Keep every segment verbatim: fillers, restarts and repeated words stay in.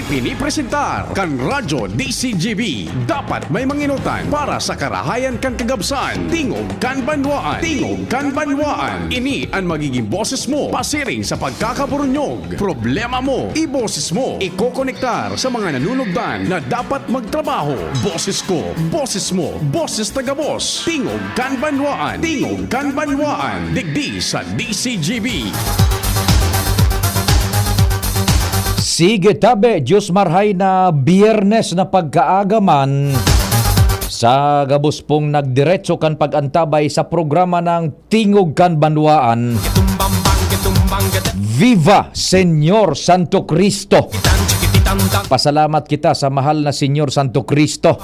Pinipresentar kan Radyo D C G B. Dapat may manginutan para sa karahayan kan kagabsan. Tingog kan Banwaan. Tingog kan Banwaan. Ini an magiging boses mo pasiring sa pagkakaburunyog. Problema mo, iboses mo. Ikokonektar sa mga nanunugdan na dapat magtrabaho. Boses ko, boses mo, boses taga-boss. Tingog kan Banwaan. Tingog kan Banwaan. Digdi sa D C G B. Sige tabi, Diyos marhay na Biyernes na pagkaaga man, sa gabos pong nagdiretso kan pag-antabay sa programa ng Tingog kan Banwaan. Viva Señor Santo Cristo! Pasalamat kita sa mahal na Señor Santo Cristo.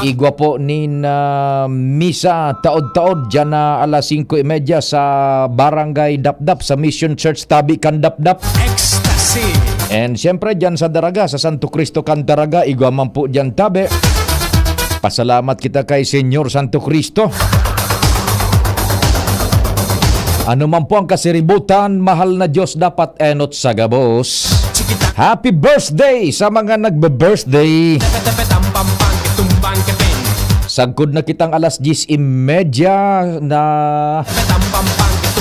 Igwa po nin, ah, misa taod-taod dyan na alas singko y media sa Barangay Dapdap, sa Mission Church, tabi kan Dapdap. Ecstasy. And siyempre, dyan sa Daraga, sa Santo Cristo kan Daraga, igwa man po dyan tabi. Pasalamat kita kay Señor Santo Cristo. Ano man po ang kasiributan, mahal na Diyos, dapat enot sa gabos. Happy birthday sa mga nagbe-birthday. Sagkod na kitang alas diyes y media na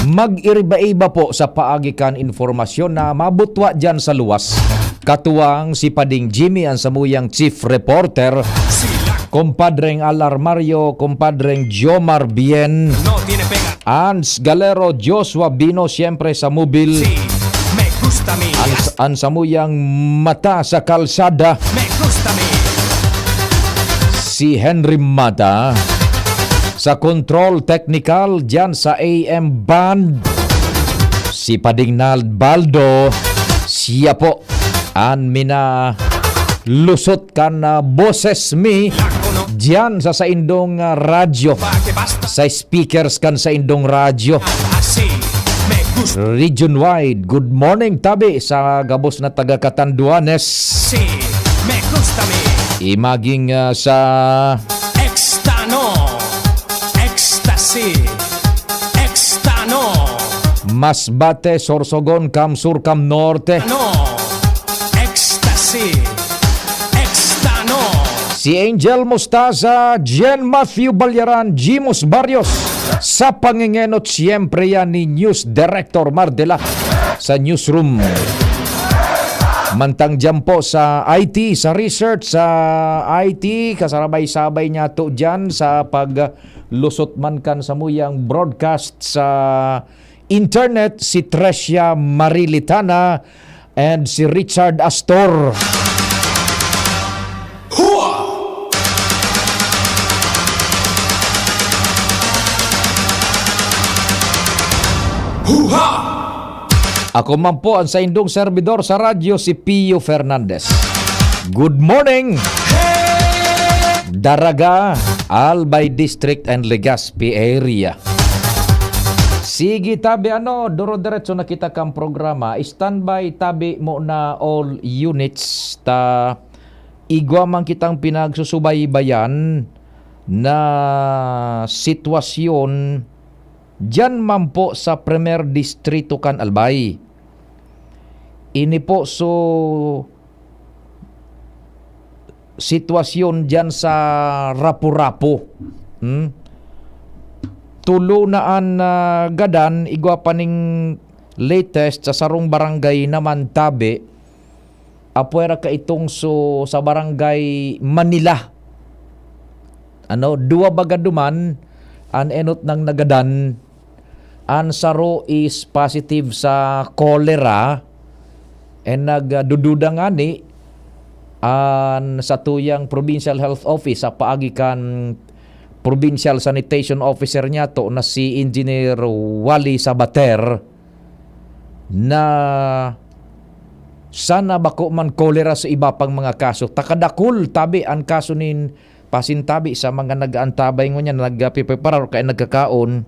mag-iriba-iba po sa paagi kan informasyon na mabutwa dyan sa luwas. Katuwang si Pading Jimmy, ang samuyang chief reporter. Kumpadreng Al Armario, kumpadreng Jomar Bien. Ans Galero, Joshua Bino, siyempre sa mobil. An, an samuyang mata sa kalsada. Si Henry Mata. Sa control technical, dyan sa A M band. Si Pading Nald Baldo. Siya po an minalusot kan, ah, boses mi diyan sa saindong, ah, radyo, sa speakers kan saindong radyo. Region wide, good morning tabi sa gabos na taga Catanduanes. Imaging, ah, sa Extano. Ecstasy. Extano. Masbate, Sorsogon, Cam Sur, Cam Norte. Ano? Ecstasy. Extano. Si Angel Mostaza, Jen Matthew Balyaran, Jimos Barrios. Sa pangingenot, siyempre yan ni News Director Mardela sa newsroom. Mantang dyan po sa I T, sa research, sa I T, kasarabay-sabay niya to dyan sa paglusot man kan samuyang broadcast sa internet, si Trecia Marilitana and si Richard Astor. Hua! Huha! Ako man po ang saindong servidor sa radyo, si Pio Fernandez. Good morning! Daraga, Albay District and Legazpi area. Sige, tabi, ano, duro-diretso na kita kang programa. Standby, tabi mo na all units. Ta, igwa man kitang pinagsusubaybayan na sitwasyon diyan man po sa Primer Distrito kan Albay. Ini po so sitwasyon diyan sa Rapu-Rapu. Hmm? Tulo na an, ah, gadan, igwa pa ning latest sa sarong barangay naman tabi, apwera ka itong so, sa barangay Manila. Ano, duwa baga duman an enot nang nagadan. An saro is positive sa cholera, and nagdududa ngani an satuyang Provincial Health Office sa paagi kan Provincial Sanitation Officer niyato na si Engineer Wally Sabater na sana bako man cholera sa iba pang mga kaso. Ta kadakul tabi an kaso nin pasintabi sa mga nag-aantabay ngunyan, nagpipreparar o kaya nagkakaon,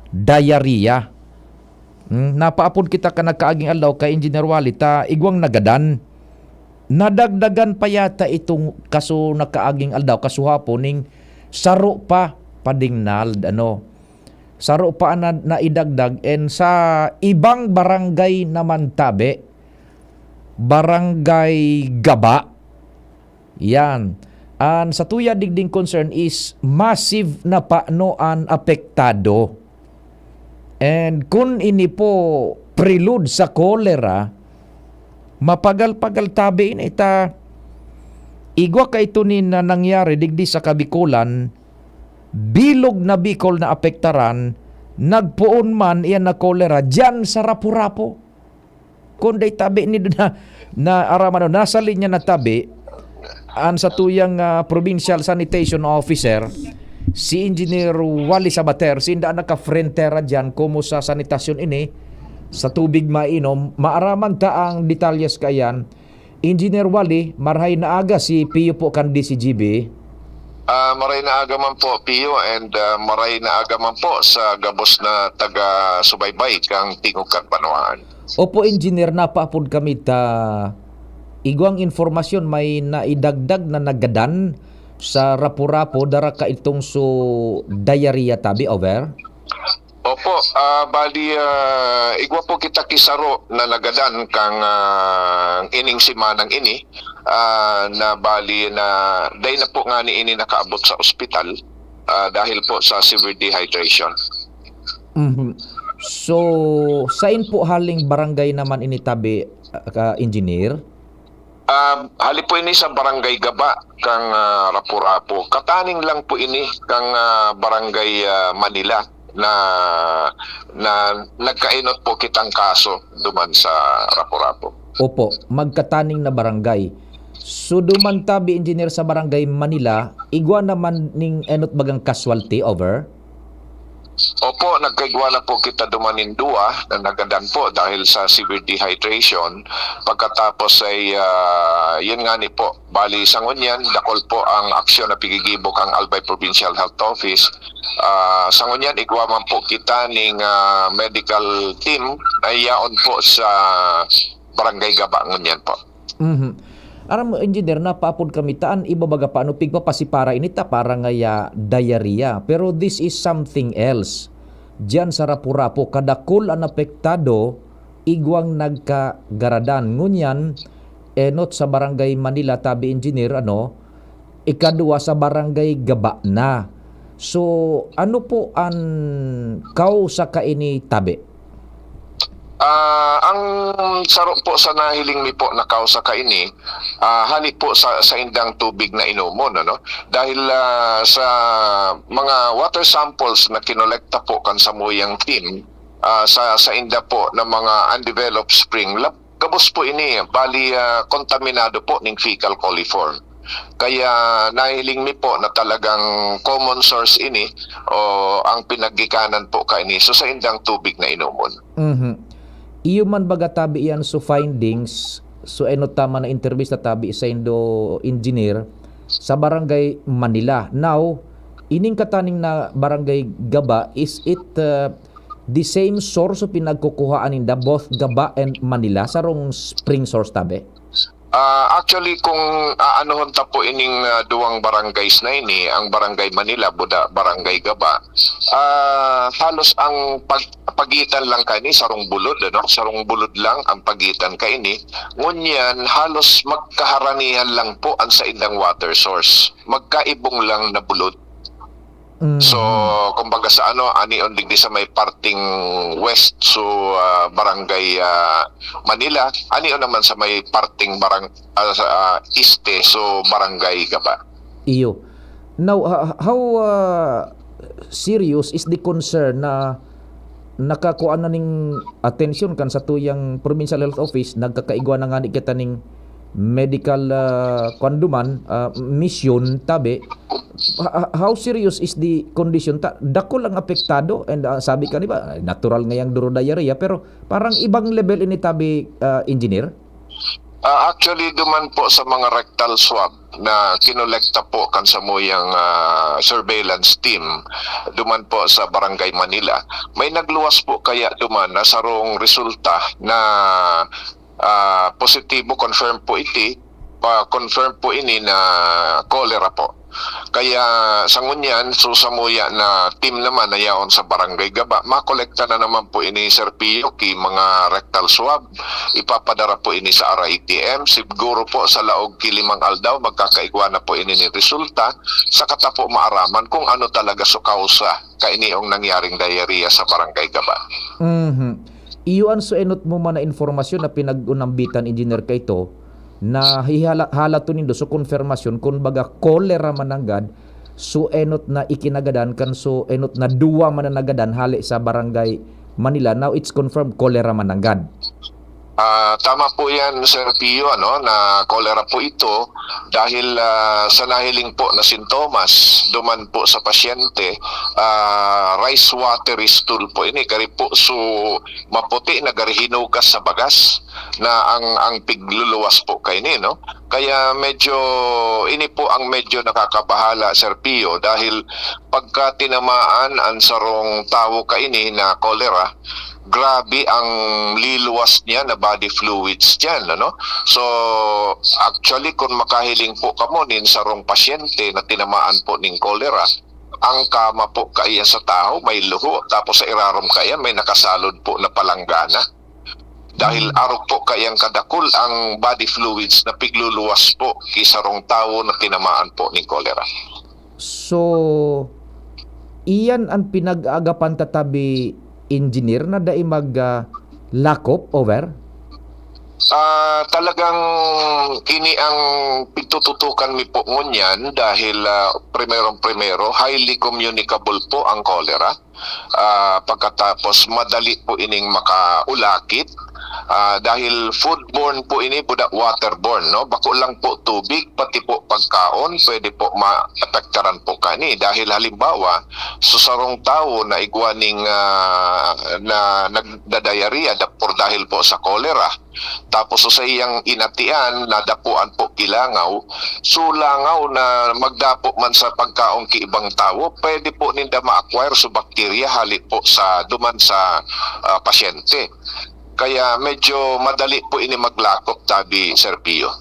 diarrhea. Hmm, napaapod kita kan nagkaaging aldaw kay Engineer Wally, ta igwang nagadan. Nadagdagan pa yata itong kaso nakaaging aldaw, kasuhapon ning saro pa, Pading Nald, ano. Saro pa na, naidagdag, and sa ibang barangay naman tabi, Barangay Gaba. Yan. An satuya digding concern is massive na pano an apektado. And kun ini po prelude sa cholera, mapagal-pagal tabi ini ta igwa ka ito ni na nangyari digdi sa Kabikolan, bilog na Bicol na apektaran, nagpoon man iyan na cholera diyan sa Rapu-Rapu. Kun dai tabi ni na, na araman o nasa linya na tabi, an satuyang, ah, provincial sanitation officer, si Engineer Wally Sabater, sinda an nakafrentera diyan, komo sa sanitasyon ini, sa tubig mainom, maaraman ta ang detalyes kaiyan. Engineer Wally, marahay na aga, si Pio po kan D C G B. Ah, maray na aga man po, Pio, and, ah, maray na aga man po sa gabos na taga-subaybay kang Tingog kan Banwaan. Opo, Engineer, napaapod kami ta igwang impormasyon, may naidagdag na nagadan sa Rapu-Rapu, dara ka itong su diarrhea tabi, over? Opo, ah, bali, ah, igwa po kita ki saro na nagadan kang, ah, ining semanang ini, ah, na bali na dai na po ngani ini nakaabot sa ospital, ah, dahil po sa severe dehydration. Mhm. So, sain po haling barangay naman ini tabi, ah, ka engineer? Ah, hali po ini sa Barangay Gaba kang, ah, Rapu-Rapu. Kataning lang po ini kang, ah, Barangay, ah, Manila na, na nagkaenot po kitang kaso duman sa Rapu-Rapu. Opo, magkataning na barangay. So, duman tabi, engineer, sa Barangay Manila, igwa naman ning enot bagang casualty, over? Opo, nagkaigwa na po kita duman nin duwa na nagadan po dahil sa severe dehydration. Pagkatapos ay, ah, yun nga ni po, bali sa ngunyan, dakul po ang aksyon na pigigibo kang Albay Provincial Health Office. Ah, sa ngunyan, igwa man po kita ning, ah, medical team na yaon po sa Barangay Gaba ngunyan po. Mhm. Aram mo, engineer, napaapod kami ta an iba baga pa, ano, pigpapasipara ini ta parang ngaya diarrhea. Pero this is something else. Diyan sa Rapu-Rapu, kadakul an apektado, igwang nagkagaradan. Ngunyan, enot sa Barangay Manila, tabi engineer, ano, ikaduwa sa Barangay Gaba na. So, ano po an kausa kaini tabi? Ah, ang saro po sa nahiling mi po na kausa kaini, ah, hali po sa saindang tubig na inomon, ano? Dahil, ah, sa mga water samples na kinolekta po kan samuyang team, ah, sa sainda po na mga undeveloped spring, lab-, gabos po ini, bali, ah, kontaminado po ning fecal coliform. Kaya nahiling mi po na talagang common source ini o ang pinaggikanan po kaini. So, saindang tubig na inomon. Mhm. Iyo man baga tabi iyan, so findings, so enot ta man na interbista tabi saindo, engineer, sa Barangay Manila. Now, ining kataning na Barangay Gaba, is it, uh, the same source o pinagkukuhaan ninda, both Gaba and Manila, sarong spring source tabi? Ah, actually, kung aanuhon ta po ining, ah, duwang barangays na ini, ang Barangay Manila, buda Barangay Gaba, ah, halos ang pag-, pagitan lang kaini, sarong bulod, ano? Sarong bulod lang ang pagitan kaini. Ngunyan, halos magkaharanihan lang po ang saindang water source. Magkaibong lang na bulod. Mm. So, kumbaga sa ano, anion digdi sa may parting west, so, ah, Barangay, ah, Manila, anion naman sa may parting barang-, ah, sa, ah, este, so Barangay Gaba. Iyo. Now, ha-, how, ah, serious is the concern na nakakuha na ning atensyon kan satuyang Provincial Health Office, nagkakaigwa na ngani kita ning medical, ah, kuwan duman, ah, mission, tabi. Ha-, ha-, how serious is the condition? Ta-, dakul ang apektado and, ah, sabi ka, di ba, natural ngayang duro diarrhea, pero parang ibang level ini, tabi, ah, engineer? Ah, actually, duman po sa mga rectal swab na kinolekta po kan samuyang, ah, surveillance team, duman po sa Barangay Manila, may nagluwas po kaya duman na sarong resulta na, ah, positibo, confirm po iti, pa-confirm po ini na cholera po. Kaya sa ngunyan, so samuya na team naman na yaon sa Barangay Gaba, makolekta na naman po ini, Sir Pio, ki mga rectal swab, ipapadara po ini sa R I T M. Siguro po sa laog ki limang aldaw, magkakaigwa na po ini nin resulta, saka ta po maaraman kung ano talaga so kausa kainiyong nangyaring diarrhea sa Barangay Gaba. Mhm. Iyo an so enot mo man na informasyon na pinag-unambitan, Engineer, kaito, na hihala-, halaton nindo so konfirmasyon kun baga cholera man nanggad, so enot na ikinagadan kan so enot na duwa man na nagadan hale sa Barangay Manila. Now it's confirmed, cholera man nanggad. Ah, tama po yan, Sir Pio, ano, na cholera po ito dahil, ah, sa nahiling po na sintomas duman po sa pasyente, ah, rice watery stool po ini. Kari po, so maputi na gari hinugas sa bagas na ang, ang pigluluwas po kaini, no? Kaya medyo, ini po ang medyo nakakabahala, Sir Pio, dahil pagka tinamaan ang sarong tawo kaini na cholera, grabe ang liluwas niya na body fluids diyan, ano? So, actually, kung makahiling po kamo nin sarong pasyente na tinamaan po nin cholera, ang kama po kaiyan sa tahaw may luho, tapos sa irarom kaiyan may nakasalod po na palanggana. Dahil arog po kaiyan kadakul ang body fluids na pigluluwas po ki sarong tawo na tinamaan po nin cholera. So, iyan an pinag-aagapan ta tabi, Engineer, na dai mag, ah, lakop over? Ah, talagang ini ang pigtututukan mi po ngunyan dahil, ah, primerong-primero, highly communicable po ang cholera. Ah, pagkatapos, madali po ining makaulakit. Ah, dahil foodborne po ini, buda waterborne, no? Bako lang po tubig, pati po pagkaon, pwede po maapektaran po kani. Dahil halimbawa, sa sarong tawo na igwa ning, ah, na nagda-diarrhea da-, por dahil po sa cholera, tapos sa saiyang inatian, nadapuan po ki langaw, so langaw na magdapo man sa pagkaon ki ibang tawo, pwede po ninda ma-acquire so bakterya hali po sa duman sa, ah, pasyente. Kaya medyo madali po ini maglakop, tabi, Sir Pio.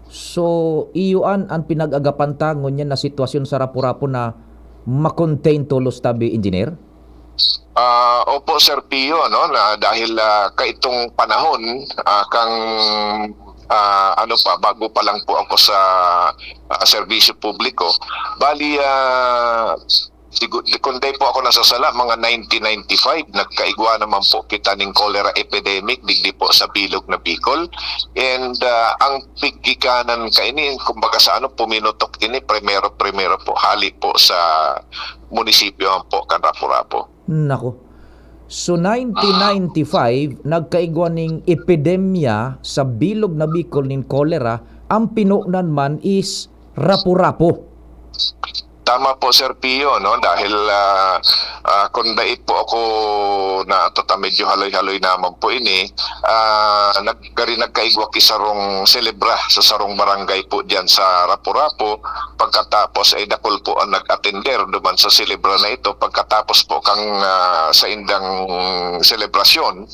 So, iyo an, an pinag-agapan ta ngunyan na sitwasyon sa Rapu-Rapu na ma-contain tolos tabi, Engineer? Ah, opo, Sir Pio, no, na dahil, ah, kaitong panahon, ah, kang, ah, ano pa, bago pa lang po ako sa, ah, serbisyo publiko. Bali, ah, sigu-, kung di po ako nasasala, mga nineteen ninety-five, nagkaigwa naman po kita ning cholera epidemic digdi po sa bilog na Bicol. And, ah, ang piggiganan kaini, kumbaga sa ano, puminutok ini, primero-primero po, hali po sa munisipyo man po kan Rapu-Rapu. Nako. So, nineteen ninety-five, nagkaigwa ning epidemya sa bilog na Bicol nin cholera, ang pinunan man is Rapu-Rapu. Tama po, Sir Pio, no? Dahil, ah, ah, kung dai po ako na, tata, medyo haloy-haloy naman po ini, ah, nag-, gari nagkaigwa ki sarong selebra sa sarong barangay po diyan sa Rapu-Rapu. Pagkatapos ay dakul po ang nag-atender duman sa selebra na ito. Pagkatapos po kang, ah, sa indang selebrasyon,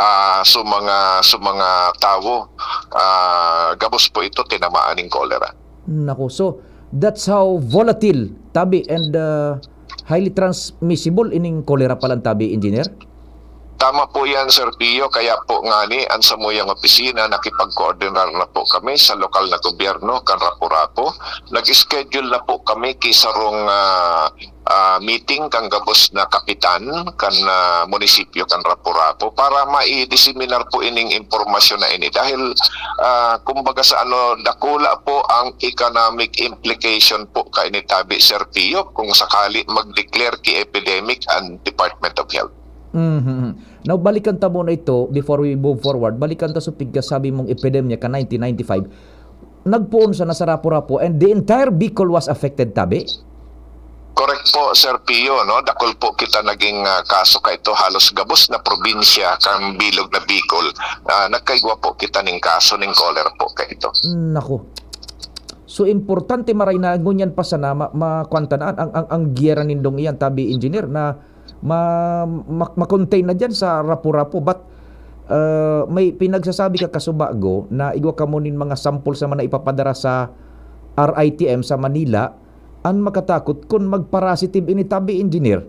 ah, sa mga, sa mga tawo, ah, gabos po ito tinamaan ning cholera. Nako, so that's how volatile, tabi, and, uh, highly transmissible ining cholera palan, tabi, Engineer? Tama po yan, Sir Pio. Kaya po ngani, ang samuyang opisina, nakipag-coordinar na po kami sa lokal na gobyerno, kan Rapu-Rapu. Nag-schedule na po kami ki sarong, ah, ah, meeting kan gabos na kapitan kan, ah, munisipyo kan Rapu-Rapu para mai-diseminar po ining impormasyon na ini. Dahil, ah, kumbaga sa ano, dakula po ang economic implication po kaini, tabi, Sir Pio, kung sakali mag-declare ki epidemic ang Department of Health. Mhm. Now, balikan ta muna ito before we move forward. Balikan ta sa pigkasabi mong epidemya ka nineteen ninety-five. Nagpoon siya na sa Rapu-Rapu and the entire Bicol was affected, tabi? Correct po, Sir Pio, no? Dakul po kita naging, ah, kaso kaito, halos gabos na probinsya kan bilog na Bicol. Ah, nagkaigwa po kita ning kaso ning cholera po kaito. Naku. So, importante maray na ngunyan pa sana ma-, ma-, kwan ta na, ang, ang, ang giyera nindong iyan, tabi, Engineer, na ma-, ma-, ma-contain na diyan sa Rapu-Rapu. But, uh, may pinagsasabi ka kasubago na igwa kamo nin mga sample sa mga ipapadara sa R I T M sa Manila. an makatakot kun magparasitive ini tabi, Engineer?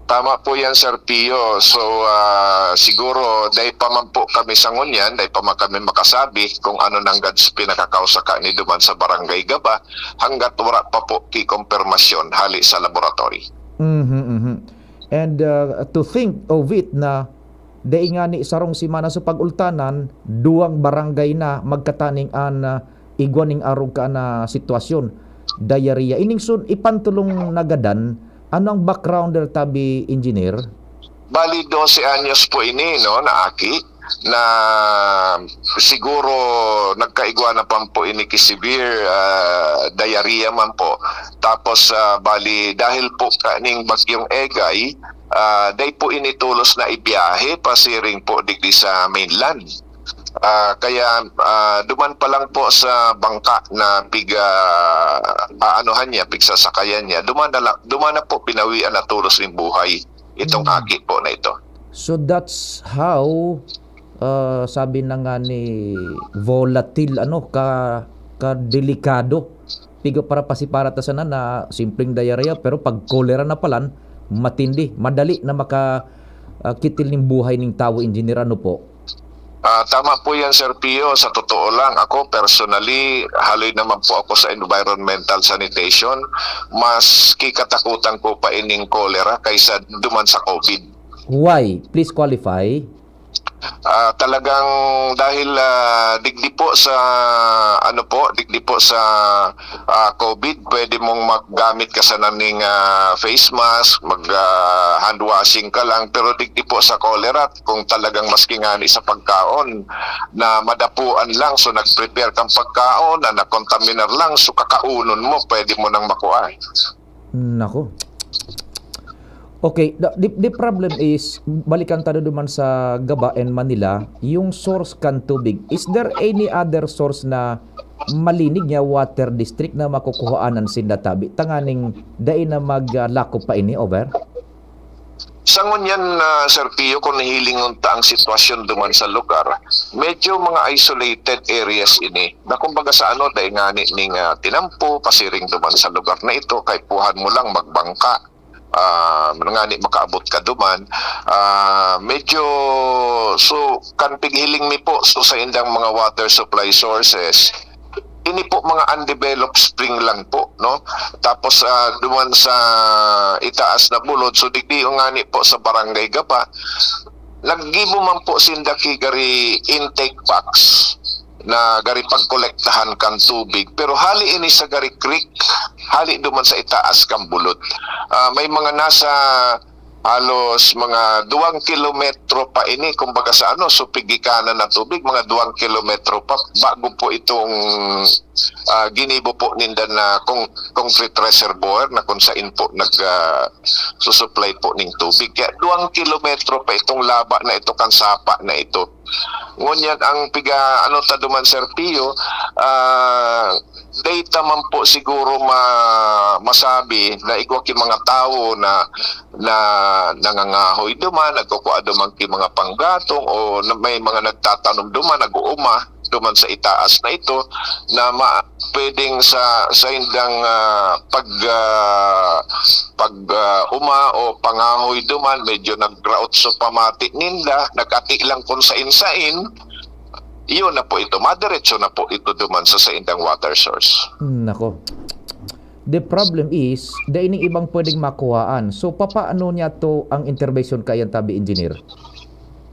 Tama po yan, Sir Pio. So, ah, siguro, dai pa man po kami sa ngunyan, dai pa man kami makasabi kung ano nanggad sa pinakakausa kani duman sa Barangay Gaba, hanggat wala pa po kikompirmasyon hali sa laboratory. Mhm, mhm. And, ah, to think of it na dai ngani sarong semana sa pag-ultanan, duwang barangay na magkataning an, ah, igwa ning arog ka na sitwasyon, diarrhea. Ining sun-, ipantulong nagadan, ano ang background der tabi, Engineer? Bali, dose anyos po ini, no, na aki, na siguro nagkaigwa na pa po ini ki severe, ah, diarrhea man po. Tapos, ah, bali, dahil po kaning Bagyong Egay, ah, dai po ini tolos na ibiyahe pasiring po digdi sa mainland. Ah, kaya, ah, duman pa lang po sa bangka na piga, aanuhan niya, pigsasakayan niya, duman na la-, duman na po binawian na tolos nin buhay itong Hmm. aki po na ito. So that's how, ah, sabi na nga ni volatile, ano, ka, kadelikado. Piga para pasipara ta sana na simpleng diarrhea, pero pag cholera na palan, matindi, madali na maka, ah, kitil ning buhay ning tawo, Engineer, ano po? Ah, tama po yan, Sir Pio. Sa totoo lang, ako personally, haloy naman po ako sa environmental sanitation. Mas kikatakutan ko pa ining cholera kaysa duman sa COVID. Why? Please qualify. Ah, talagang dahil, ah, digdi po sa, ano po, digdi po sa, ah, COVID, pwede mong maggamit ka sana ning, ah, face mask, mag, ah, hand washing ka lang, pero digdi po sa cholera, kung talagang maski ngani sa pagkaon na madapuan lang, so nag-prepare kang pagkaon na nakontaminar lang, so kakaunon mo, pwede mo nang makuha. Nako. Okay, the, the, the problem is, balikan tayo duman sa Gaba and Manila, yung source kan tubig. Is there any other source na malinig nga water district na makukuhaanan sinda tabi? Tanganing dai na mag, ah, lakop pa ini, over? Sa ngunyan, ah, Sir Pio, kung nahilingon ta ang sitwasyon duman sa lugar, medyo mga isolated areas ini. Na kumbaga sa ano, dai ngani ning, ah, tinampo, pasiring duman sa lugar na ito, kaipuhan mo lang magbangka. Ah, ngani makaabot ka duman. Ah, medyo, so, kan pighiling mi po, so, sa indang mga water supply sources, ini po mga undeveloped spring lang po, no? Tapos, ah, duman sa itaas na bulod, so, digdi ngani po sa Barangay Gaba, naggibo man po sinda ki gari intake box na gari pagkolektahan kan tubig. Pero hali ini sa gari creek, hali duman sa itaas kan bulod. Ah, may mga nasa halos mga duwang kilometro pa ini, kumbaga sa ano, so pigikanan na tubig, mga duwang kilometro pa bago po itong, ah, ginibo po ninda na con-, concrete reservoir na kung sain po nag, ah, susupply po ning tubig. Kaya duwang kilometro pa itong laba na ito, kan sapa na ito. Ngunyan ang piga, ano ta duman, Sir Pio, ah, data man po siguro ma-, masabi na igwa ki mga tawo na, na nangangahoy duman, nagkukua duman ki mga panggatong o na, may mga nagtatanom duman, nag-uuma duman sa itaas na ito na ma-, pwedeng sa, sa indang, ah, pag, ah, pag, ah, uma o pangahoy duman, medyo nagraot sa pamati ninda, nag-ati lang kung sain-sain, iyon na po ito, madiretso na po ito duman sa saindang water source. Hmm, nako. The problem is, dai ning ibang pwedeng makuhaan. So, papaano niya to ang intervention kaiyan tabi, Engineer?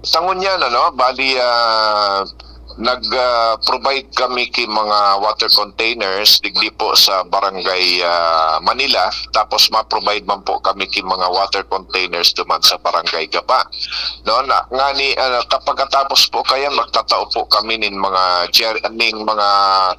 Sa ngunyan, ano, bali, ah, nag, ah, provide kami ki mga water containers digdi po sa Barangay, ah, Manila, tapos ma-provide man po kami ki mga water containers duman sa Barangay Gaba. No, na, ngani, ah, ta-, pagkatapos po kayan, magtatao po kami nin mga ger-, ning mga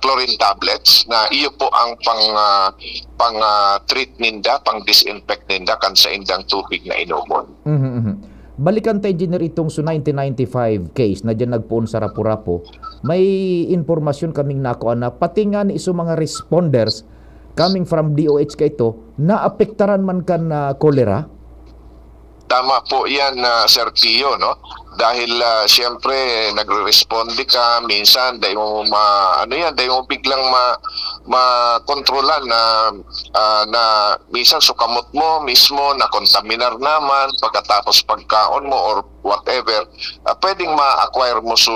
chlorine tablets na iyo po ang pang, ah, pang, ah, treat ninda, pang disinfect ninda kan saindang tubig na inomon. Mhm, mhm. Balikan ta, Engineer, itong su nineteen ninety-five case na diyan nagpoon sa Rapu-Rapu. May impormasyon kaming nakuha na pati ngani su mga responders coming from D O H kaito, naapektaran man kan, ah, cholera? Tama po yan, ah, Sir Pio, no? Dahil, ah, siyempre, nagre-responde ka, minsan, dai mo ma-, ano yan, dai mo biglang ma-, makontrolan na, ah, na minsan su kamot mo mismo nakontaminar naman pagkatapos pagkaon mo or whatever, ah, pwedeng ma-acquire mo su,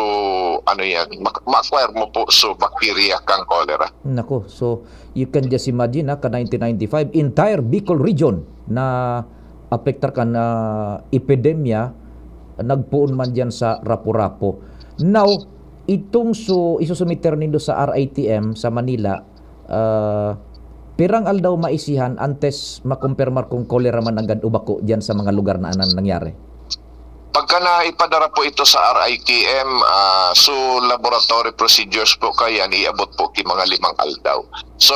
ano yan, ma-, ma-acquire mo po su bacteria kang cholera. Nako, so you can just imagine, ha, ka nineteen ninety-five, entire Bicol region na apektar kan, ah, epidemya, nagpoon man diyan sa Rapu-Rapu. Now, itong su-, isusumiter nindo sa R I T M sa Manila, ah, pirang aldaw maisihan antes makumpirmar kung kolera man nanggad o bako diyan sa mga lugar na anan nangyari? Pagka naipadara po ito sa R I T M, ah, so laboratory procedures po kayan, iabot po ki mga limang aldaw. So,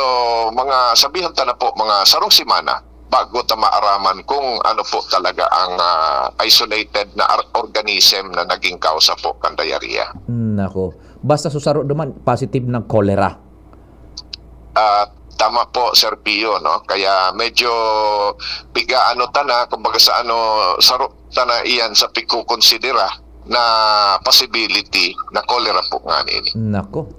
mga, sabihan ta na po, mga sarong semana bago ta maaraman kung ano po talaga ang, ah, isolated na ar-, organism na naging kausa po kan diarrhea. Nako. Basta su saro duman, positive ng cholera. Ah, tama po, Sir Pio, no? Kaya medyo piga-ano ta na, kumbaga sa ano, saro ta na iyan sa pagkukonsidera na possibility na cholera po nga ini. Nako,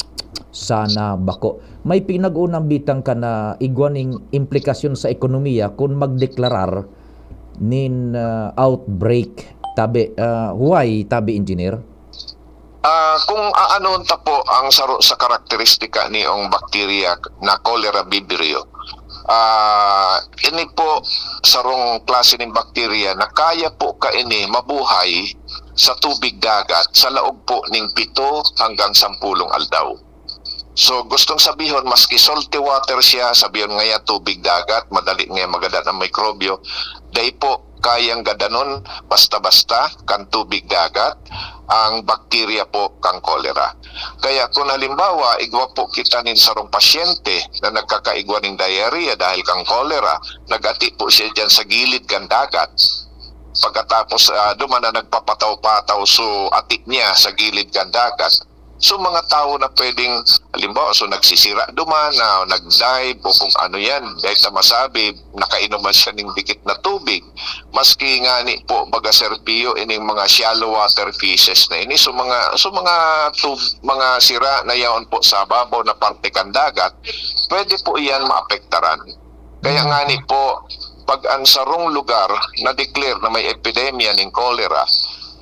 sana bako. May pinag-unang bitang ka na igwa ning implikasyon sa ekonomiya kun magdeklarar nin, ah, outbreak. Tabi, ah, why, tabi, Engineer? Ah, kung aanon ta po ang saro sa karakteristika niong bakterya na Cholera vibrio, ah, ini po sarong klase nin bakterya na kaya po kaini mabuhay sa tubig dagat sa laog po ning pito hanggang sampulong aldaw. So, gustong sabihon, maski salty water siya, sabihon ngaya tubig dagat, madali ngaya magadan ang mikrobyo, dai po kayang gadanon basta-basta kan tubig dagat ang bakterya po kan cholera. Kaya kun halimbawa, igwa po kita nin sarong pasyente na nagkakaigwa nin diarrhea dahil kan cholera, nag-ati po siya diyan sa gilid kan dagat. Pagkatapos, ah, duman na nagpapataw-pataw so ati niya sa gilid kan dagat. So, mga tawo na pwedeng, halimbawa, so nagsisira duman, na nag-dive o kung ano yan, dahil ta masabi, nakainom man siya ning dikit na tubig. Maski ngani po, baga, Sir Pio, ining mga shallow water fishes na ini, so mga, so mga tub-, mga sira na yaon po sa babaw na parte kan dagat, pwede po iyan maapektaran. Kaya ngani po, pag ang sarong lugar na-declare na may epidemya ning cholera,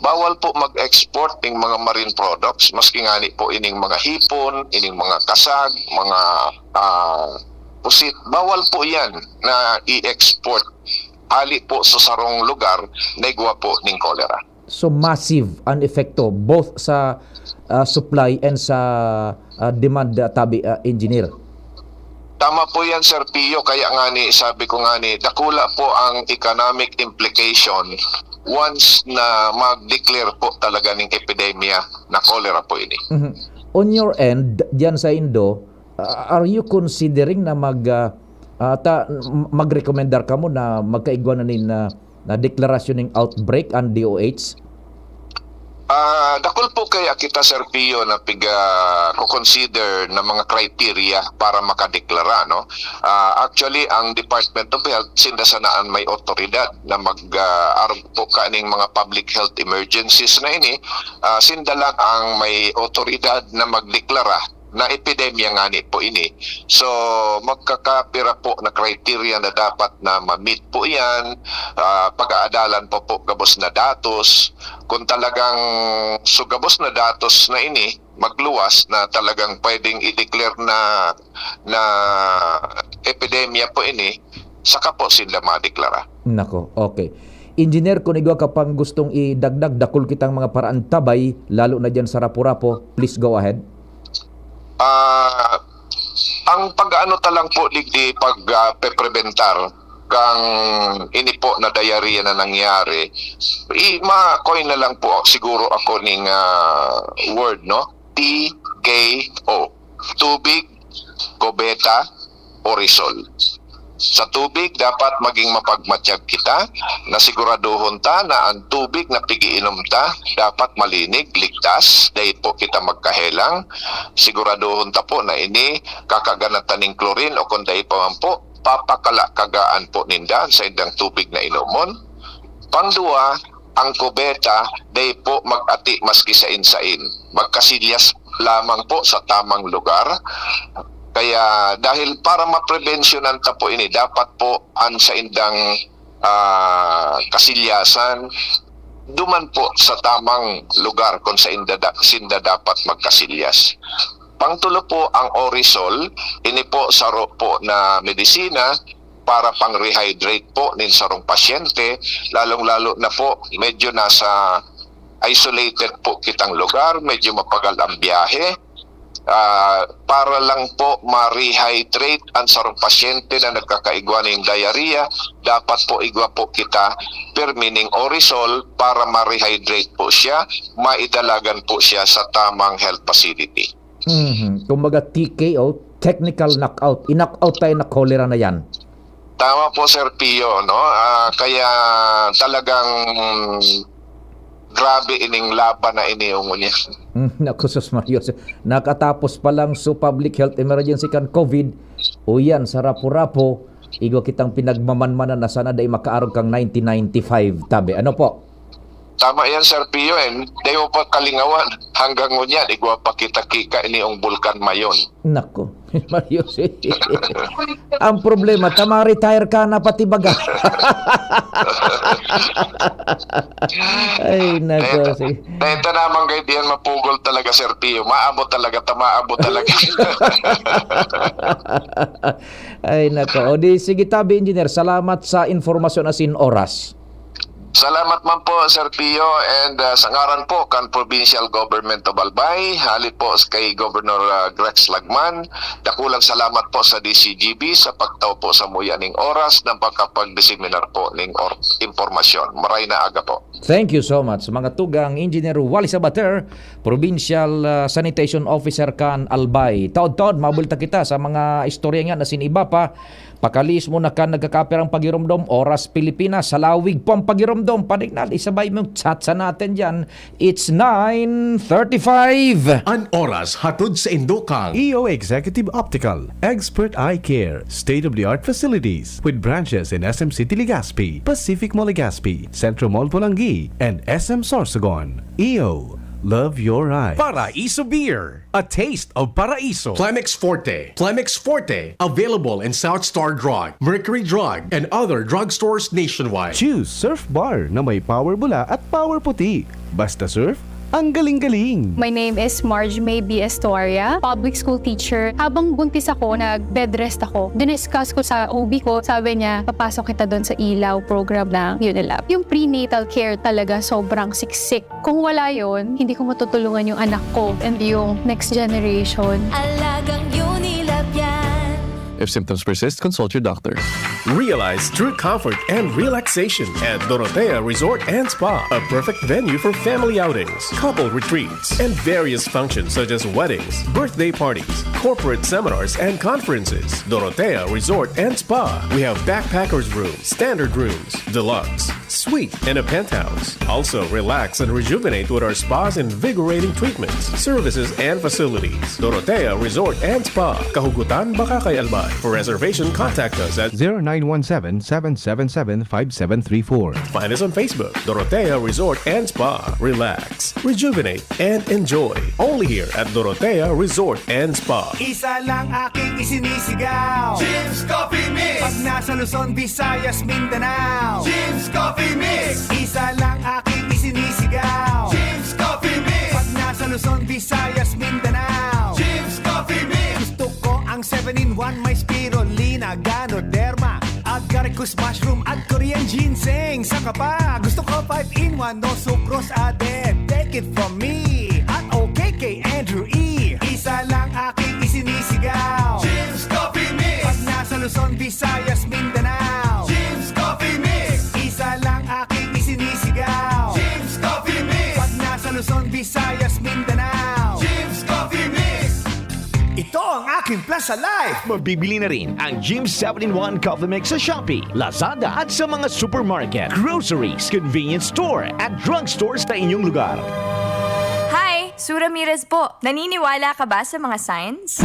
bawal po mag-export ning mga marine products, maski ngani po ining mga hipon, ining mga kasag, mga, ah, pusit. Bawal po yan na i-export hali po sa sarong lugar na igwa po ning cholera. So, massive an epekto both sa, ah, supply and sa, ah, demand, ah, tabi, ah, Engineer. Tama po yan, Sir Pio. Kaya nga ni, sabi ko nga ni, dakula po ang economic implication once na mag-declare po talaga ning epidemya na cholera po ini. Mhm. On your end, diyan sa indo, ah, are you considering na mag, ah, ah, ta-, m-, magrekomendar kamo na magkaigwa na nin, ah, na deklarasyon ning outbreak an D O H? Ah, dakul po kaya kita, Sir Pio, na piga-consider na mga criteria para makadeklara, no? Ah, actually, ang Department of Health, sinda sana an may otoridad na mag, ah, arog po kaning mga public health emergencies na ini, ah, sinda lang ang may otoridad na magdeklara na epidemya ngani po ini. So, magkakapira po na criteria na dapat na ma-meet po iyan, ah, pag-aadalan pa po gabos na datos. Kung talagang so gabos na datos na ini, magluwas na talagang pwedeng i-declare na, na epidemya po ini, saka po sila madeklara. Nako, okay. Engineer, kung igwa ka pang gustong idagdag, dakul kitang mga paraantabay, lalo na diyan sa Rapu-Rapu, please go ahead. Ah, ang pag-ano ta lang po, digdi pag, ah, peprebentar kang ini po na diarrhea na nangyari, i-, ma-coin na lang po siguro ako ning, ah, word, no? T K O. Tubig, kubeta, o risol. Sa tubig, dapat maging mapagmatyag kita, na siguraduhon ta na ang tubig na pigiinom ta dapat malinig, ligtas, dai po kita magkahelang. Siguraduhon ta po na ini kakaganatan ning chlorine o kung dai pa man po, papakalakagaan po ninda sa indang tubig na inomon. Pangduwa, ang kubeta, dai po mag-ati maski sain-sain. Magkasilyas lamang po sa tamang lugar. Kaya dahil para maprevensyonan ta po ini, dapat po an saindang, ah, kasilyasan duman po sa tamang lugar kung sainda da-, sinda dapat magkasilyas. Pangtulo po ang Orisol, ini po saro po na medisina para pang-rehydrate po nin sarong pasyente, lalong-lalo na po medyo nasa isolated po kitang lugar, medyo mapagal ang biyahe. Ah, para lang po ma-rehydrate ang sarong pasyente na nagkakaigwa nin diarrhea, dapat po igwa po kita pirmi ning Orisol para ma-rehydrate po siya, maidalagan po siya sa tamang health facility. Mhm. Kumbaga T K O, technical knockout. I-knockout tayo na cholera na yan. Tama po, Sir Pio, no? Ah, kaya talagang grabe ining laban na ini, ngunyan. Hmm, naku, sus, Marios. Nakatapos pa lang sa public health emergency kan COVID, o yan, sa Rapu-Rapu, igwa kitang pinagmamanmanan na sana dai makaarog kang nineteen ninety-five, tabi. Ano po? Tama yan, Sir Pio. Eh. Di mo pa kalingawan. Hanggang ngunyan, igwa pa kita kika ini ang Bulkan Mayon. Nako, Marios. Ang problema, tama retire ka na pati baga. Ay, nako. Ito, ito naman kayo diyan, mapugol talaga, Sir Pio. Maabot talaga, ta maabot talaga. Ay, nako. O di, sige tabi, Engineer. Salamat sa informasyon asin oras. Salamat man po, Sir Pio, and uh, sa ngaran po kan Provincial Government of Albay, hali po kay Governor uh, Grex Lagman, dakulang salamat po sa D C G B sa pagtao po sa muya ning oras ng pagkapag-diseminar po ning or- impormasyon. Maray na aga po. Thank you so much. Mga tugang, Engineer Wally Sabater, Provincial uh, Sanitation Officer kan Albay. Taod-taod, mabulta kita sa mga istorya nga na sin iba pa. Pakalis mo na kan nagkakapirang pagiromdom, Oras Pilipinas, sa lawig po ang pagiromdom. Panignal, isabay mong chat sa natin dyan. It's nine thirty-five. An oras hatod sa indokang E O Executive Optical, Expert Eye Care, state-of-the-art facilities with branches in S M City Legazpi, Pacific Mall Legazpi, Centro Mall Polangui, and S M Sorsogon. E O, love your eye. Paraiso Beer, a taste of Paraiso. Plemex Forte, Plemex Forte, available in South Star Drug, Mercury Drug, and other drugstores nationwide. Choose Surf Bar na may power bula at power puti. Basta surf, ang galing-galing. My name is Marge May B. Estuaria, public school teacher. Habang buntis ako, nag-bed rest ako. Diniscuss ko sa O B ko, sabi niya, papasok kita doon sa ilaw program ng Unilab. Yung prenatal care talaga, sobrang siksik. Kung wala yon, hindi ko matutulungan yung anak ko and yung next generation. Alagang Unilab yan. If symptoms persist, consult your doctor. Realize true comfort and relaxation at Dorotea Resort and Spa, a perfect venue for family outings, couple retreats, and various functions such as weddings, birthday parties, corporate seminars, and conferences. Dorotea Resort and Spa. We have backpackers room, standard rooms, deluxe, suite, and a penthouse. Also, relax and rejuvenate with our spa's invigorating treatments, services, and facilities. Dorotea Resort and Spa. Kahugutan, Bacacay, Albay. For reservation, contact us at zero nine one seven, seven seven seven, five seven three four. Find us on Facebook, Dorotea Resort and Spa. Relax, rejuvenate, and enjoy. Only here at Dorotea Resort and Spa. Isa lang aking isinisigaw. Jim's Coffee Mix! Pag nasa Luzon, Visayas, Mindanao. Jim's Coffee Mix! Isa lang aking isinisigaw. Jim's Coffee Mix! Pag nasa Luzon, Visayas, Mindanao. Jim's Coffee Mix! Gusto ko ang seven-in-one, may spirulina, ganoderma, agaricus mushroom at Korean ginseng. Saka pa, gusto ko five-in-one, no sucrose added. Take it from me at okay kay Andrew E. Isa lang aking isinisigaw. Jim's Coffee Mix! Pag nasa Luzon, Visayas, Mindanao. Jim's Coffee Mix! Isa lang aking isinisigaw. Jim's Coffee Mix! Pag nasa Luzon, Visayas, Mindanao. Jim's Coffee Mix! Ito ang aking plan sa life! Mabibili na rin ang Jim seven-in-one Coffee Mix sa Shopee, Lazada at sa mga supermarket, groceries, convenience store at drugstore sa inyong lugar. Hi! Sue Ramirez po. Naniniwala ka ba sa mga signs?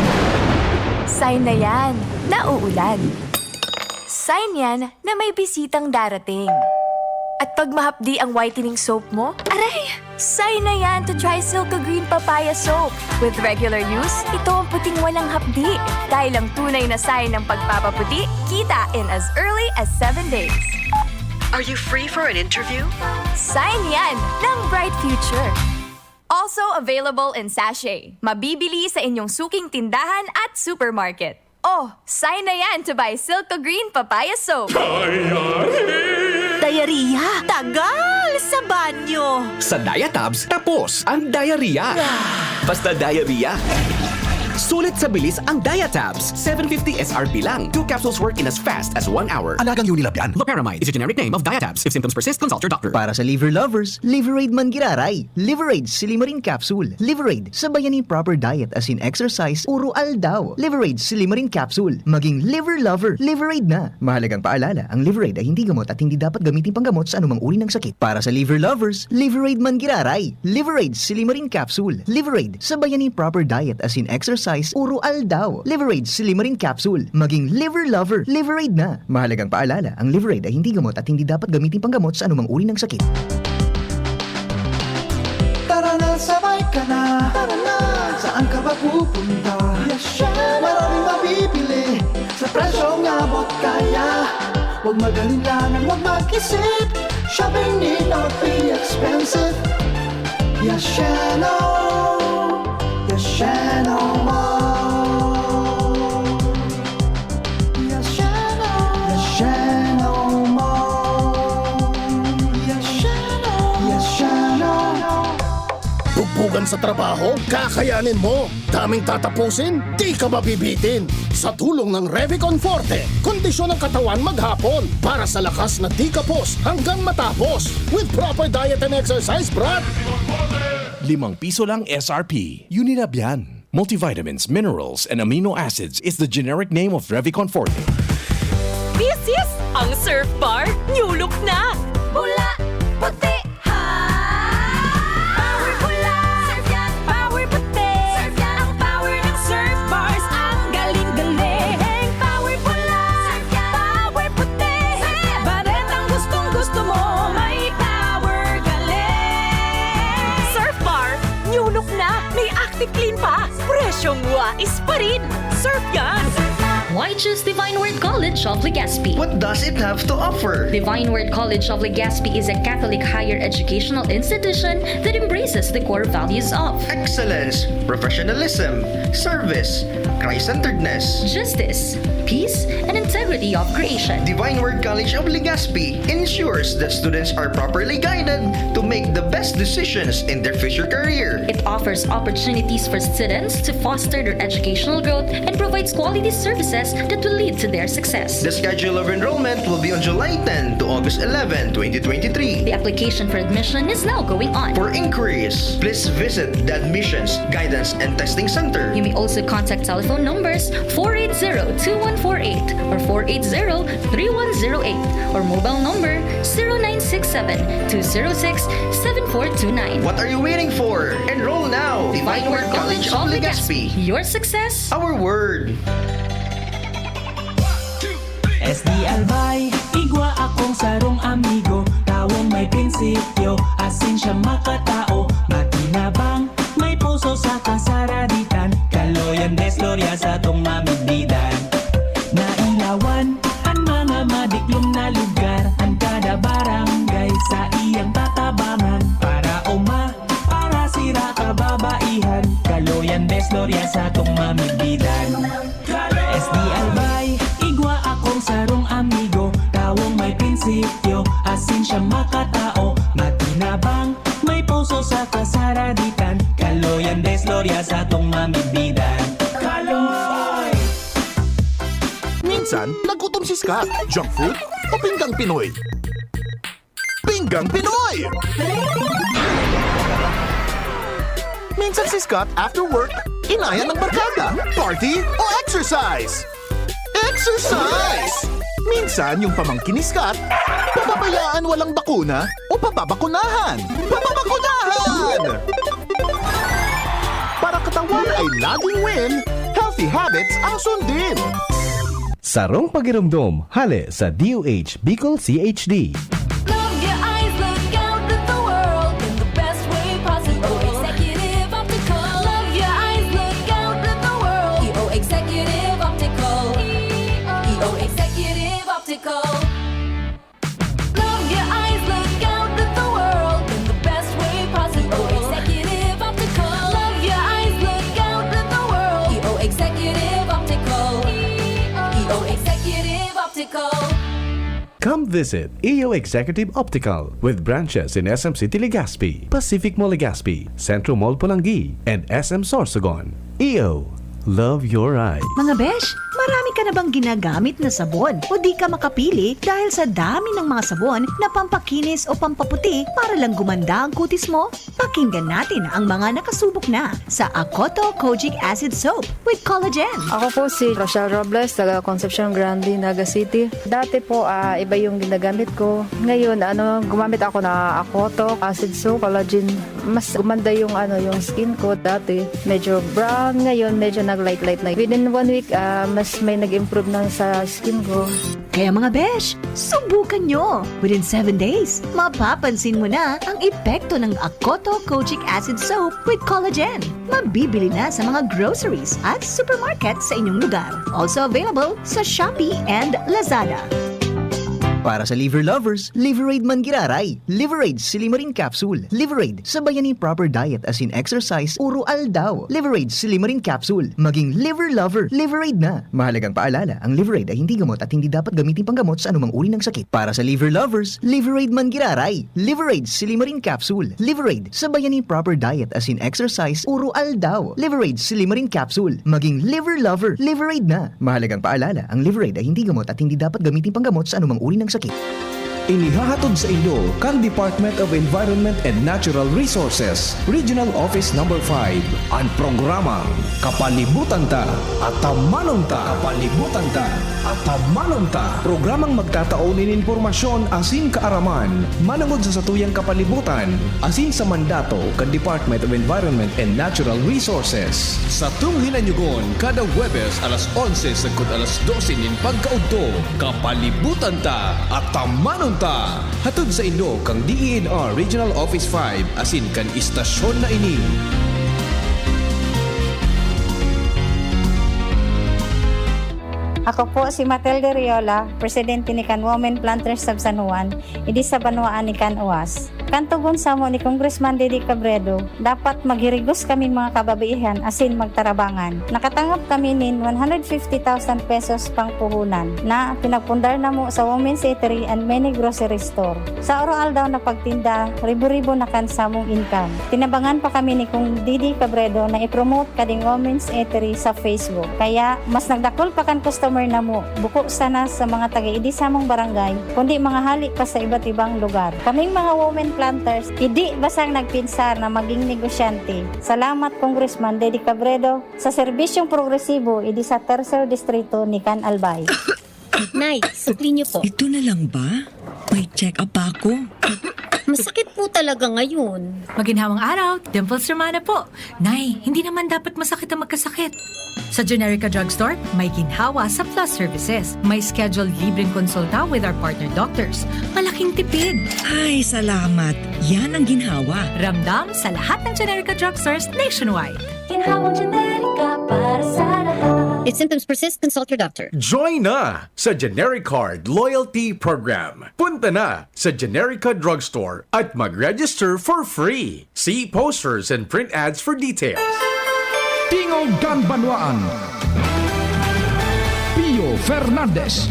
Sign na yan na uulan. Sign yan na may bisitang darating. At pag mahapdi ang whitening soap mo, aray! Sign na yan to try Silka Green Papaya Soap. With regular use, ito ang puting walang hapdi. Dahil ang tunay na sign ng pagpapaputi, kita in as early as seven days. Are you free for an interview? Sign yan ng bright future. Also available in sachet. Mabibili sa inyong suking tindahan at supermarket. Oh, sign na yan to buy Silka Green Papaya Soap. Diarrhea? Tagal sa banyo. Sa Diatabs, tapos ang diarrhea. Basta diarrhea. Sulit sa bilis ang Diatabs. seven fifty S R P lang. Two capsules work in as fast as one hour. Alagang Unilab yan. Loperamide is a generic name of Diatabs. If symptoms persist, consult your doctor. Para sa liver lovers, Liveraid man giraray. Liveraid Silimarin Capsule. Liveraid, sabayan nin proper diet as in exercise, uro aldaw. Liveraid Silimarin Capsule. Maging liver lover, Liveraid na. Mahalagang paalala, ang Liveraid ay hindi gamot at hindi dapat gamitin panggamot sa anumang uri ng sakit. Para sa liver lovers, Liveraid man giraray. Liveraid Silimarin Capsule. Liveraid, sabayan nin proper diet as in exercise, uro aldaw. Liveraid Silimarin Capsule. Maging liver lover, Liveraid na. Mahalagang paalala, ang Liveraid ay hindi gamot at hindi dapat gamitin panggamot sa anumang uri ng sakit. Tara na, sabay ka na. Tara na. Saan ka ba pupunta? Yes, syempre. Maraming mabibili sa presyong abot kaya. Huwag mag-alinlangan, huwag mag-isip. Shopping need not be expensive. Yes, Sheno. Yes, Sheno Mall. Yes, Sheno. Yes, Sheno Mall. Yes, Sheno. Yes, Sheno. Bugbugan sa trabaho? Kakayanin mo! Daming tatapusin? Di ka mabibitin! Sa tulong ng Revicon Forte, kondisyon ng katawan maghapon para sa lakas na di kapos hanggang matapos with proper diet and exercise, brad! Limang piso lang S R P. Unilab yan. Multivitamins, minerals, and amino acids is the generic name of Revicon Forte. Misis, ang Surf Bar, new look na! Pula, puti, ha! Power pula! Surf yan! Power puti! Surf yan! Ang power ng Surf Bars, ang galing-galing! Power pula! Surf yan! Power puti! Surf yan! Baretang gustong-gusto mo, may power galing! Surf Bar, new look na! May Active Clean pa! Presyong wais pa rin! Surf yan! Why choose Divine Word College of Legazpi? What does it have to offer? Divine Word College of Legazpi is a Catholic higher educational institution that embraces the core values of excellence, professionalism, service, Christ-centeredness, justice, peace, and integrity of creation. Divine Word College of Legazpi ensures that students are properly guided to make the best decisions in their future career. It offers opportunities for students to foster their educational growth and provides quality services that will lead to their success. The schedule of enrollment will be on July ten to August eleven, twenty twenty-three. The application for admission is now going on. For inquiries, please visit the Admissions, Guidance, and Testing Center. You may also contact telephone numbers four eight zero two one four eight or four eight zero three one zero eight or mobile number zero nine six seven two zero six seven four two nine. What are you waiting for? Enroll now! Divine Word College of Legazpi. Your success, our word. S D Albay, igwa akong sarong amigo, tawong may prinsipyo, asin siya makatao, matinabang, may puso sa kasaraditan, kaloyan, desloria sa tong mamigdidan. Nailawan an mga madiklom na lugar, an kada barangay sa iyang tatabangan, para uma, para sira kababaihan, kaloyan, desloria sa tong mamigdidan. S D Albay, igwa akong sarong amigo, tawong may prinsipyo, asin siya makatao, matinabang, may puso sa kasaraditan, kaloyan, desloria sa tong mamigdidan. Kaloy! Minsan, nagutom si Scott. Junk food o pinggang Pinoy? Pinggang Pinoy! Minsan si Scott after work, inayan ng barkada, party o exercise. Exercise! Minsan yung pamangkin ni Scott, papabayaan walang bakuna o papabakunahan. Papabakunahan! Para katawan ay laging win, healthy habits ang sundin. Sarong pagiromdom, hale sa D O H Bicol C H D. Love your eyes, look out at the world in the Come visit E O Executive Optical with branches in S M City Legazpi, Pacific Mall Legazpi, Centro Mall Polangui, and S M Sorsogon. E O, love your eyes. Mga besh, marami ka na bang ginagamit na sabon o di ka makapili dahil sa dami ng mga sabon na pampakinis o pampaputi para lang gumanda ang kutis mo? Pakinggan natin ang mga nakasubok na sa Akoto Kojic Acid Soap with Collagen. Ako po si Rochelle Robles, taga Concepcion Grande, Naga City. Dati po, ah, iba yung ginagamit ko. Ngayon, ano, gumamit ako na Akoto Acid Soap, Collagen. Mas gumanda yung, ano, yung skin ko. Dati, medyo brown. Ngayon, medyo nag-light-light na. Within one week, ah, mas may nag-improve na sa skin ko. Kaya mga besh, subukan nyo! Within seven days, mapapansin mo na ang epekto ng Akoto Kojic Acid Soap with Collagen. Mabibili na sa mga groceries at supermarket sa inyong lugar. Also available sa Shopee and Lazada. Para sa liver lovers, Liverade man giraray. Liverade Silimarin Capsule. Liverade, sabayan nin proper diet asin exercise oro aldaw. Liverade Silimarin Capsule. Maging liver lover, Liverade na. Mahalagang paalala, ang Liverade ay hindi gamot at hindi dapat gamitin panggamot sa anumang uri ng sakit. Para sa liver lovers, Liverade man giraray. Liverade Silimarin Capsule. Liverade, sabayan nin proper diet asin exercise oro aldaw. Liverade Silimarin Capsule. Maging liver lover, Liverade na. Mahalagang paalala, ang Liverade ay hindi gamot at hindi dapat gamitin panggamot sa anumang uri ng sakit. Inihahatod sa inyo kan Department of Environment and Natural Resources, Regional Office Number five, an programang Kapalibutan Ta, Atamanon Ta. Kapalibutan Ta, Atamanon Ta. Programang magtatao nin impormasyon asin kaaraman manongod sa satuyang kapalibutan asin sa mandato kan Department of Environment and Natural Resources. Satong hinanyugon kada Huwebes alas onse sagkod alas dose nin pagkaudto. Kapalibutan Ta, Atamanon Ta! Hatod saindo kan D E N R Regional Office five asin kan istasyon na ini. Ako po si Matilde Riola, presidente ni kan Women Planters of San Juan, idi sa banwaan ni kan Uas. Kan togon samo ni Congressman Didi Cabredo, dapat maghirigos kaming mga kababaihan asin magtarabangan. Nakatangop kami nin one hundred fifty thousand pesos pangpuhunan na pinagpundar namo sa Women's Eatery and many grocery store. Sa oro-aldaw na pagtinda, ribo-ribo na kan samong income. Tinabangan pa kami ni Kong Didi Cabredo na i-promote kading Women's Eatery sa Facebook. Kaya, mas nagdakul pa kan customer namo, buko sana sa mga taga-idi samong barangay, kundi mga hali pa sa iba't ibang lugar. Kaming mga women planters, idi basang nagpinsar na maging negosyante. Salamat, Congressman Didi Cabredo, sa serbisyong progresibo idi sa Tercer Distrito ni Can Albay. Nay, sukli niyo po. Ito na lang ba? May check-up pa ako. Masakit po talaga ngayon. Maginhawang araw, Dimples Romana po. Nay, hindi naman dapat masakit ang magkasakit. Sa Generica Drugstore, may ginhawa sa Plus Services. May scheduled libreng konsulta with our partner doctors. Malaking tipid. Ay, salamat. Yan ang ginhawa. Ramdam sa lahat ng Generica Drugstores nationwide. Ginhawang Generica para sa lahat. If symptoms persist, consult your doctor. Join na sa Generic Card Loyalty Program. Punta na sa Generica Drugstore at mag-register for free. See posters and print ads for details. Tingog kan Banwaan. Pio Fernandez.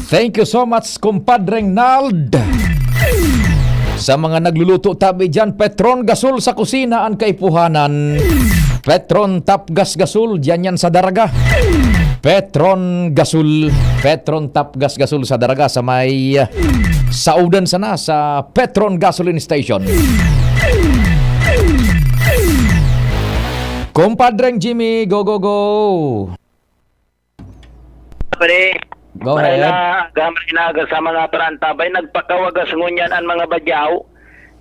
Thank you so much, Kumpadreng Nald. Sa mga nagluluto tabi dyan, Petron Gasol sa kusina an kaipuhanan. Petron Tapgas Gasol, dyan yan sa Daraga. Petron Gasol, Petron Tapgas Gasol sa Daraga sa may, uh, saudan sana sa Petron Gasoline Station. Kumpadreng Jimmy, go, go, go! Pare, Go maray ahead. Na, gamay na aga sa mga parantabay, nagpakawagas ngunyan an mga badyaw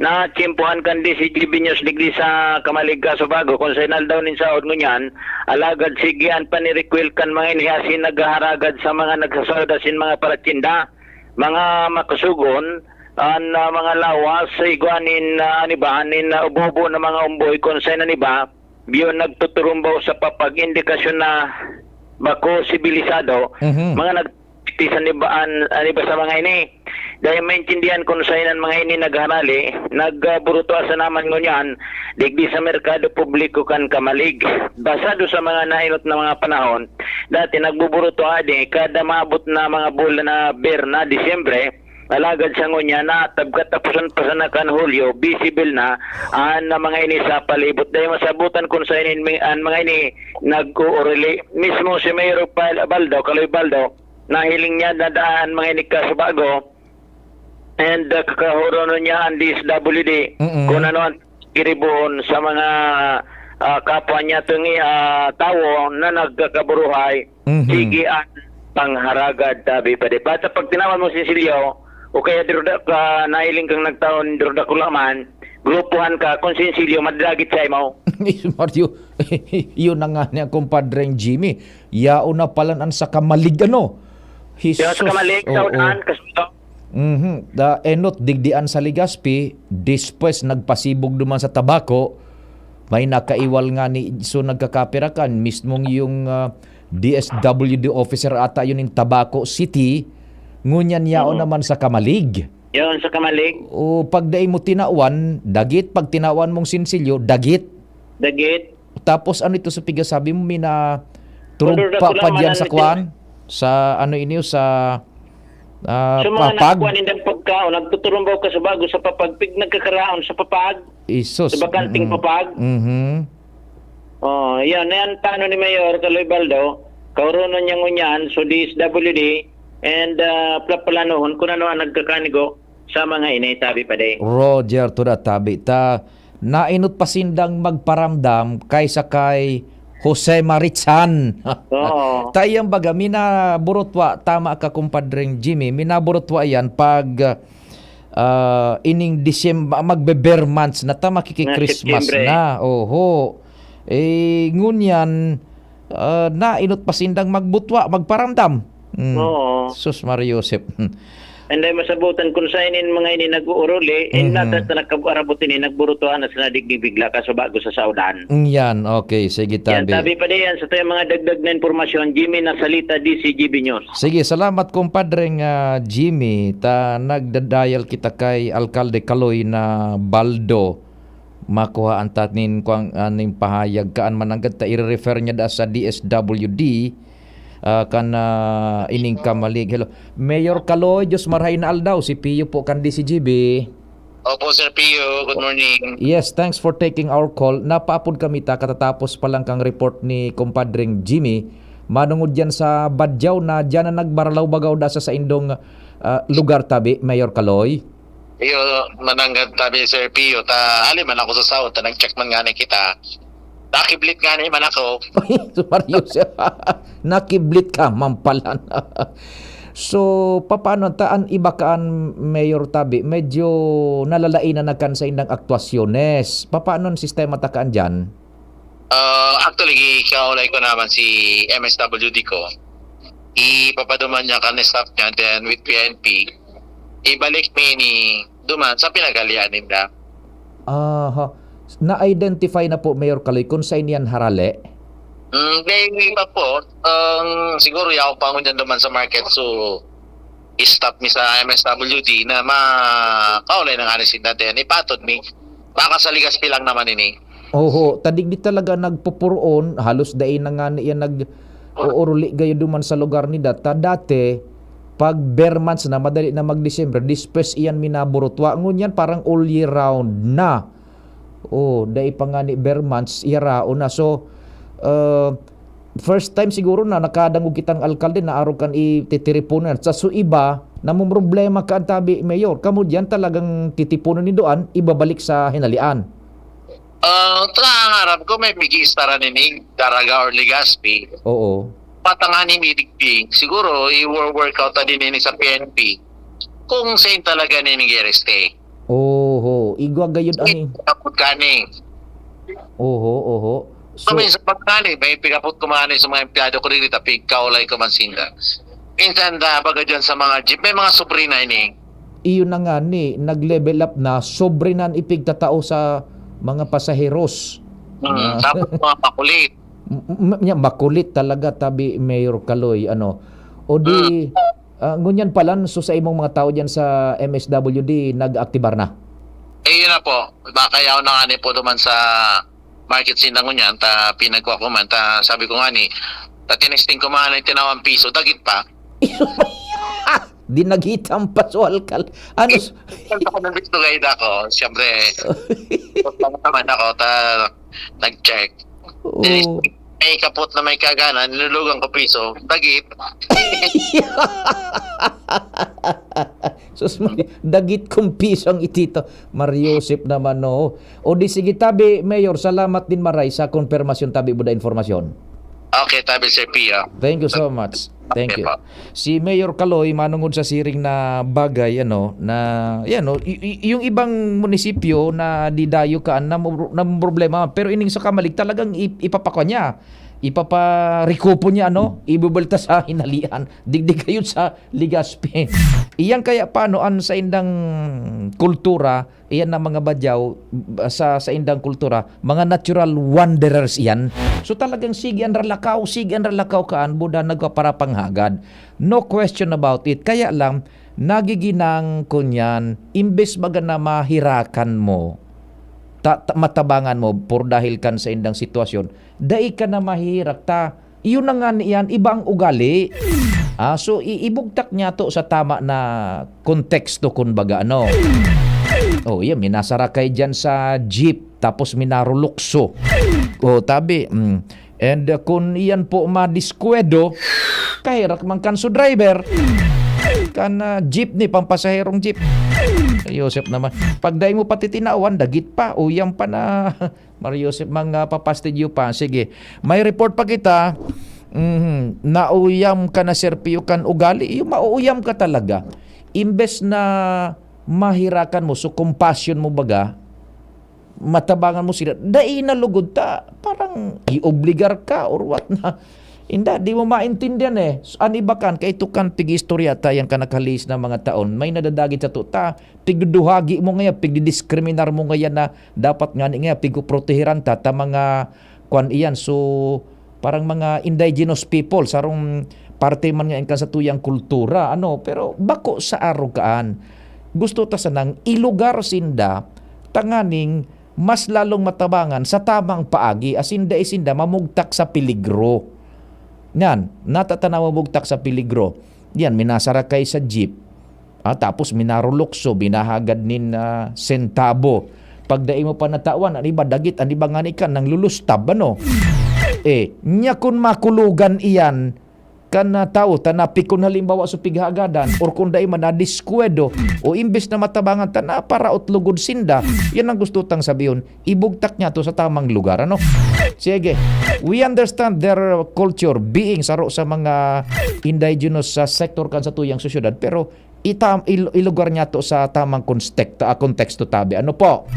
na tiyempohan kan D C G B News digdi sa Camalig, Casubago, kun sa inaldaw nin saod ngunyan, alagad sige an panirikwil kan mga ini asin naghaharagad sa mga nagsasaod asin mga paratsinda, mga makusugon, an, ah, mga lawas, igwa nin, ah, an iba, nin, ah, ubo-ubo na mga umboy kun sa iba, biyo nagtuturumbaw sa papag-indikasyon na bako sibilisado, Mhm. mga nagtitisan iba, an, an iba sa mga ini. Dahil maintindihan kun saen an mga ini nagharali, nagburutoa sana man ngunyan, digdi sa merkado publiko kan Camalig. Basado sa mga naenot na mga panahon, Dati nagbuburuto adi kada maabot na mga bulan na ber na Disyembre, alagad sa ngunyan na tab-, katapusan pa sana kan Hulyo, visible na an mga ini sa palibot. Dahil masabutan kun sa ini, an mga ini nag-uurili. Mismo si Mayor Pal-, Baldo, Kaloy Baldo, nahiling niya na daan mga ini kasubago, and, uh, kakahuronon niya ang D S W D Mm-mm. kung ano ang giribohon sa mga, ah, kapwa niya tungi, ah, tawo na nagkakaburuhay. Mhm. Sige ang pangharagad, tabi pa di. Basta pag tinawan mo sinsilyo, o kaya diruda ka, nahiling kang nagtaon, diruda ko laman, grupuhan ka, kung sinsilyo, madragit sa imo. Mario, yun na nga niya, kumpadreng Jimmy. Yaon na palan an sa kamalig, ano? Yaon sa Jesus, kamalig, oo. Saudan, kas-, Mhm. Da, enot, digdian sa Legazpi, despues nagpasibog duman sa Tabaco, may nakaiwal nga ni, so nagkakapira kan, mismong yung, ah, D S W D officer ata yun in Tabaco City, ngunyan yaon Mm. naman sa kamalig. Yaon sa kamalig. O, pag dai mo tinawan, dagit, pag tinawan mong sinsilyo, dagit. Dagit. Tapos ano ito sa pigasabi mo, mina-, turog Turog pa, ako pa lang, diyan sa manan-, kwan? Sa ano ini, sa, ah, Sa mga papag? Nakuha nindang pagkaon, nagtuturumbaw ka sa bago sa papag, pig nagkakaraon sa papag, Isus, sa bakanting mm. papag. Mhm. Oh, yan, yan, tano ni Mayor Kaloy Baldo, kauronon niya ngunyan, so D S W D, and, ah, plaplanohon kung ano ang nagkakanigo sa mga ini, tabi pa di. Roger, tuda, tabi ta. Nainot pa sindang magparamdam kaysa kay Jose Marichan. Oo. Tayang baga, minaburutwa, tama ka, kumpadreng Jimmy, minaburutwa yan pag, ah, ining Disyemba, magbe-ber months na ta, makiki-Christmas Na September. na. Oho. Eh, ngunyan, ah, nainot pa sindang magbutwa, magparamdam. Mm. Oo. Sus, Maria Josep. Hindi masabutan kung saan in mga ini nag-uuruli, in Mhm. nata sa nagkab-, arabot ini, nagburutuhan na sila digdi bigla ka sa bago sa saudan. Mm, yan. Okay, sige, Yan, tabi. tabi pa diyan sa tayong mga dagdag na impormasyon, Jimmy Nasalita, D C G B News. Sige, salamat, kumpadreng, ah, Jimmy. Ta, nagda-dial kita kay Alkalde Kaloy na Baldo. Makuha an ta nin, kuang, ah, nin pahayag kaan man nanggad ta ire-refer niya da sa D S W D, ah, kan, ah, ining kamalig. Hello. Mayor Kaloy, Diyos marhay na aldaw. Si Pio po kan D C G B. Opo, Sir Pio. Good morning. Yes, thanks for taking our call. Napaapod kami ta, katatapos pa lang kang report ni kumpadreng Jimmy. Manungod yan sa Badyaw na diyan na nagbaralaw bagaw da sa saindong, ah, lugar tabi, Mayor Kaloy. Iyo, mananggad tabi, Sir Pio. Ta, hali man ako sa saon, ta nag-check man ngani kita. Nakiblit ngani man ako. Ay, Mario, sir. Nakiblit ka man pala. So, papaano ta an iba kaan, Mayor Tabi? Medyo nalalain na nagkan sa indang aktuasyones. Papaano an sistema ta kaan diyan? Ah, actually, ikaulay ko naman si M S W D ko. Ipapaduman niya kan staff niya, then with P N P, ibalik mi ini duman sa pinaghalian ninda. Aha. Na-identify na po, Mayor Kaloy, kung saan yan harale? Mm, may iba po. Ang siguro, yaw pa ako dyan duman sa market. So, i-stop mi sa M S W D na ma-, kaulay na nga ni sinda. Then, ipatod mi. Baka sa Legazpi lang naman ini. Oho, ta digdi talaga nagpupuroon, halos dai na nga niya nag-uuruli gayo duman sa lugar ni data. Dati, pag ber months na, madali na mag-December, dispes iyan minaburutwa. Ngunyan, parang all year round na. Oh, dai pa nga ni ber months, iyarao na. So, uh, first time siguro na nakadangog kitang alkalde na arog kan ititiripunan. Sa so iba, namumroblema ka, ang tabi, Mayor. Kamo diyan talagang titipunan ni Doan, ibabalik sa hinalian. Ah, ta-, ang aram ko, may pigi-istara ni Ning Daraga or Legazpi. Oo. Patangani ni Digdi. Siguro, i-work out ta din ini sa P N P. Kung saan talaga ni nag-i-reste. Oho. Igwa gayud ani. Kapot ka ni. Oho, oho. So, So, minsan pag ngani, may pigapot ko man sa mga empleyado ko dito, pigkaulay ko man sinda. Minsan, da, baga dyan sa mga jeep, may mga sobrina ini. Iyon na nga ni, nag-level up na, sobre na an ipigtatao sa mga pasaheros. Mm, Na tapos mga makulit. M-, m-, nya, makulit talaga, tabi, Mayor Kaloy, ano. O di, Mm. ah, ngunyan palan, so sa imong mga tao dyan sa M S W D, nag-aktibar na? Eh, yun na po. Baka yaw na nga ni po duman sa market sinda ngunyan, ta pinagkuha ko man, ta sabi ko nga ni, Ta tinesting ko man ang tinawang piso, dagit pa. Dinagitang pa so alkal. Ano s- Ang ako ng gusto guide ako, siyempre, naman ako, ta, nag-check. Oo. May kapot na may kagana, nilulugan ko piso, dagit. Sus, may dagit kong piso ang itito. Mariosep naman, no? O di sige, tabi, Mayor, salamat din maray sa konpermasyon, tabi, buda informasyon. Okay, tabi, Sir Pio. Thank you so much. Thank Okay you. po. Si Mayor Kaloy, manungod sa siring na bagay, ano, na, yan, no, y-, y-, yung ibang munisipyo na didayo ka, na, na problema, pero ining sa Camalig, talagang ip-, ipapakwa niya, ipaparekupo niya, ano, ibubulta sa hinalian, digdi kayo sa Legazpi. Iyan kaya paano ang sa indang kultura, iyan na mga badyaw, sa, sa indang kultura, mga natural wanderers iyan. So talagang sige ang ralakaw, sige ang ralakaw kaan, buda nagpaparapanghagad. No question about it. Kaya lang, nagiginang ko niyan, imbes baga na mahirakan mo, ta-, ta-, matabangan mo, por dahil kan sa indang sitwasyon, dai ka na mahihirak ta. Iyon na nga niyan, iba ang ugali. Ah, so, i-, ibugtak niya to sa tama na konteksto, kun baga, ano. Oh, yan, minasarakay dyan sa jeep, tapos minarulukso. Oh, tabi, mm. And, uh, kun iyan po madiskwado, kaherak man kan su driver. Kan, uh, jeepney, pampasaherong jeep. Ay, Joseph naman. Pag dai mo pati tinawan, dagit pa. Uyam pa na, Mario Joseph, mga papastidyo pa. Sige. May report pa kita. Mhm. Nauyam ka na, Sir Pio, kan ugali. Yung mauuyam ka talaga. Imbes na mahirakan mo, so compassion mo baga, matabangan mo sila, dai na lugod ta, parang iobligar ka or what na. Inda, di mo maintindihan eh. So, an iba kan, kaito kan pig-istorya ta, yan ka nakalihis na mga taon, may nadadagit sa tuta, pigduduhagi mo ngayon, pigdidiskriminar mo ngayon na dapat nga ni nga, pigpoprotehiran ta, ta mga, kwan iyan. So, parang mga indigenous people, sarong parte man nga kan satuyang kultura, ano, pero bako sa arogaan. Gusto ta sanang ilugar sinda tanganing mas lalong matabangan sa tamang paagi, asin dai sinda mamugtak sa peligro. Yan, natatanaw mamugtak sa peligro. Yan, minasarakay sa jeep. Ah, tapos minarulukso, binahagad nin, ah, sentabo. Pag dai mo pa natawan, an iba dagit, an iba ngani kan nanglulustab, ano? Eh, nya kun makulugan iyan kan, ah, tawo, ta napikon halimbawa sa pighagadan, or kun dai man, nadiskwado, o imbes na matabangan ta, naparaot lugod sinda, yan ang gusto tang sabihon, ibugtak niya to sa tamang lugar, ano? Sige, we understand their culture, being saro sa mga indigenous sa sector kan sa tuyang sosyedad, pero itam-, il-, ilugar niya to sa tamang konstek-, ah, konteksto tabi. Ano po?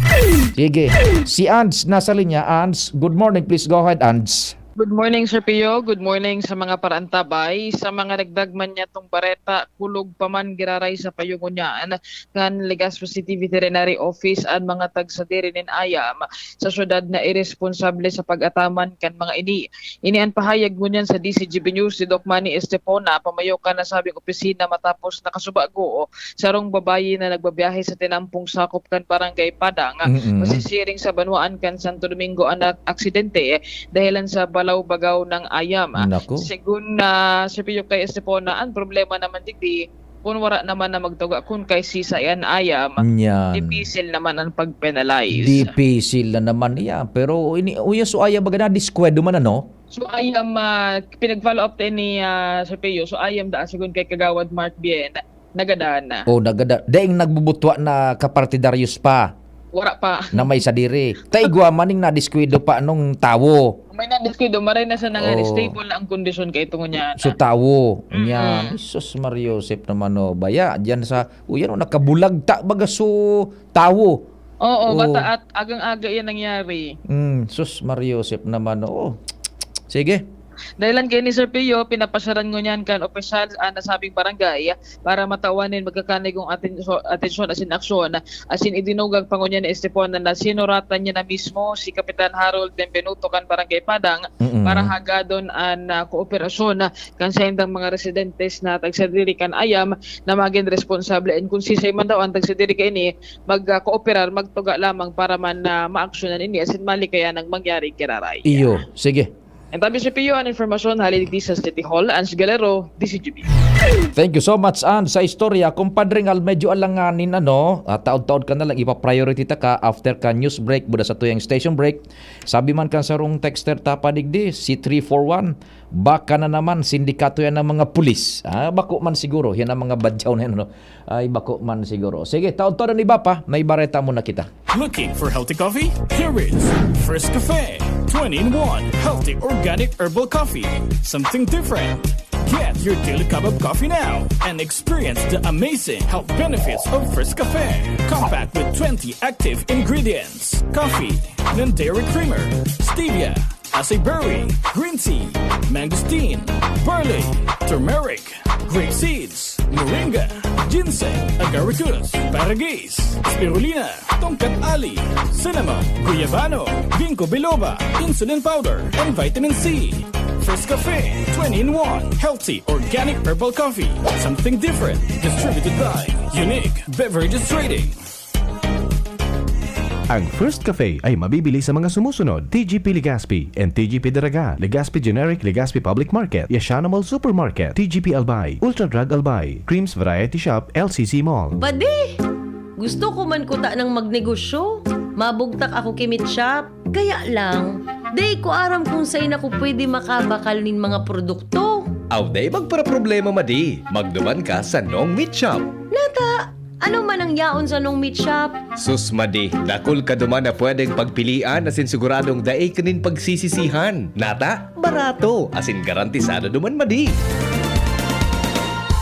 Sige. Si Ans nasa linya. Ans, good morning. Please go ahead, Ans. Good morning, Sir Pio. Good morning sa mga paraantabay. Sa mga nagdagman niya tong bareta, kulog pa man giraray sa payungon niyan kan Legazpi City Veterinary Office an mga tagsadiri nin ayam sa syudad na iresponsable sa pag-ataman kan mga ini. Ini an pahayag ngunyan sa D C G B News ni Doc Manny Estepona, pamayo kan nasabing opisina matapos nakasubago sarong babayi na nagbabiyahe sa tinampong sakop kan Barangay Padang, Mm-mm. masisiring sa banwaan kan Santo Domingo an ak-, aksidente dahilan sa balaw-bagaw ng ayam. Naku. Segun na Sir Pio kay Estepona, ang problema naman digdi, kung wala naman na magtuga, kung kay sisa yan ayam, Nyan. dipisil naman ang pag-penalize. Dipisil na naman iya. Pero ini, uya, so ayam baga na, diskwado man, ano? So ayam, ah, pinag-follow up tayo ni, ah, Sir Pio. So ayam da, segun kay Kagawad Mark Bien, nagadan na. Oh, nagadan. Daing nagbubutwa na kapartidaryos pa. Wala pa. Na may sadiri. Ta igwa maning nadiskwado pa nung tawo. May nadiskwado, maray na sa nangyari, Oh. stable na ang kondisyon kay tungo niya. So, tawo. Mm. Niya, Jesus Maria Joseph naman, oh. Baya, diyan sa, o yan, oh, nakabulagta baga so tawo. Oo, Oh. bata at agang-aga yan nangyari. Mm, sus Maria Joseph naman, oh. Sige. Dahilan kay ni Sir Pio, pinapasyaran ngunyan kan opisyal an nasabing barangay para matawan nin magkakanigong atensyo-, atensyon asin aksyon, asin idinugag pa ngunyan ni Estefona na sinuratan niya na mismo si Kapitan Harold Benvenuto kan Barangay Padang Mm-mm. para hagadon an, ah, kooperasyon kan saindang mga residentes na tagsadiri kan ayam na magin responsable, and kung sisay man daw ang tagsadiri kaini, mag, ah, kooperar, magtuga lamang para man, ah, maaksyonan ini asin malikayan ang mangyari giraray. Iyo, sige. Ang tabi si Pio, an informasyon hali digdi sa City Hall, Ange Galero, D C G B. Thank you so much, Ange, sa istorya. Kumpadre, ngal medyo alanganin, ano, ah, taod-taod ka na lang, ipa-priority ta ka after ka news break, buda sa tuyang station break. Sabi man kan sarong texter ta pa digdi, C three four one, baka na naman sindikato yan ng mga pulis. Ah, bako man siguro, yan ang mga badyaw na yan, ano? Ay, bako man siguro. Sige, taod-taod ang iba pa, may bareta muna kita. Looking for healthy coffee? Here is First Cafe, twenty-in-one, healthy organic herbal coffee. Something different. Get your daily cup of coffee now and experience the amazing health benefits of First Cafe. Compact with twenty active ingredients. Coffee, non-dairy creamer, stevia, acai berry, green tea, mangosteen, barley, turmeric, grape seeds, moringa, ginseng, agaricus, asparagus, spirulina, tongkat ali, cinnamon, guyabano, ginkgo biloba, insulin powder, and vitamin C. First Cafe, twenty-in-one, healthy organic herbal coffee. Something different. Distributed by Unique Beverages Trading. Ang First Cafe ay mabibili sa mga sumusunod: T G P Legazpi and T G P Daraga, Legazpi Generic, Legazpi Public Market, Yashano Mall Supermarket, T G P Albay, Ultra Drug Albay, Creams Variety Shop, L C C Mall. Padi! Gusto ko man kuta ng magnegosyo. Mabugtak ako ki Meat Shop. Kaya lang, dai ko aram kung sain ako pwede makabakal nin mga produkto. Aw, dai magparaproblema, madi. Magduman ka sa Nong Meat Shop. Nata, ano man ang yaon sa Nong Meat Shop? Sus, madi, dakul ka duman na pwedeng pagpilian asin siguradong dai ka nin pagsisisihan. Nata, barato, asin garantisado duman, madi.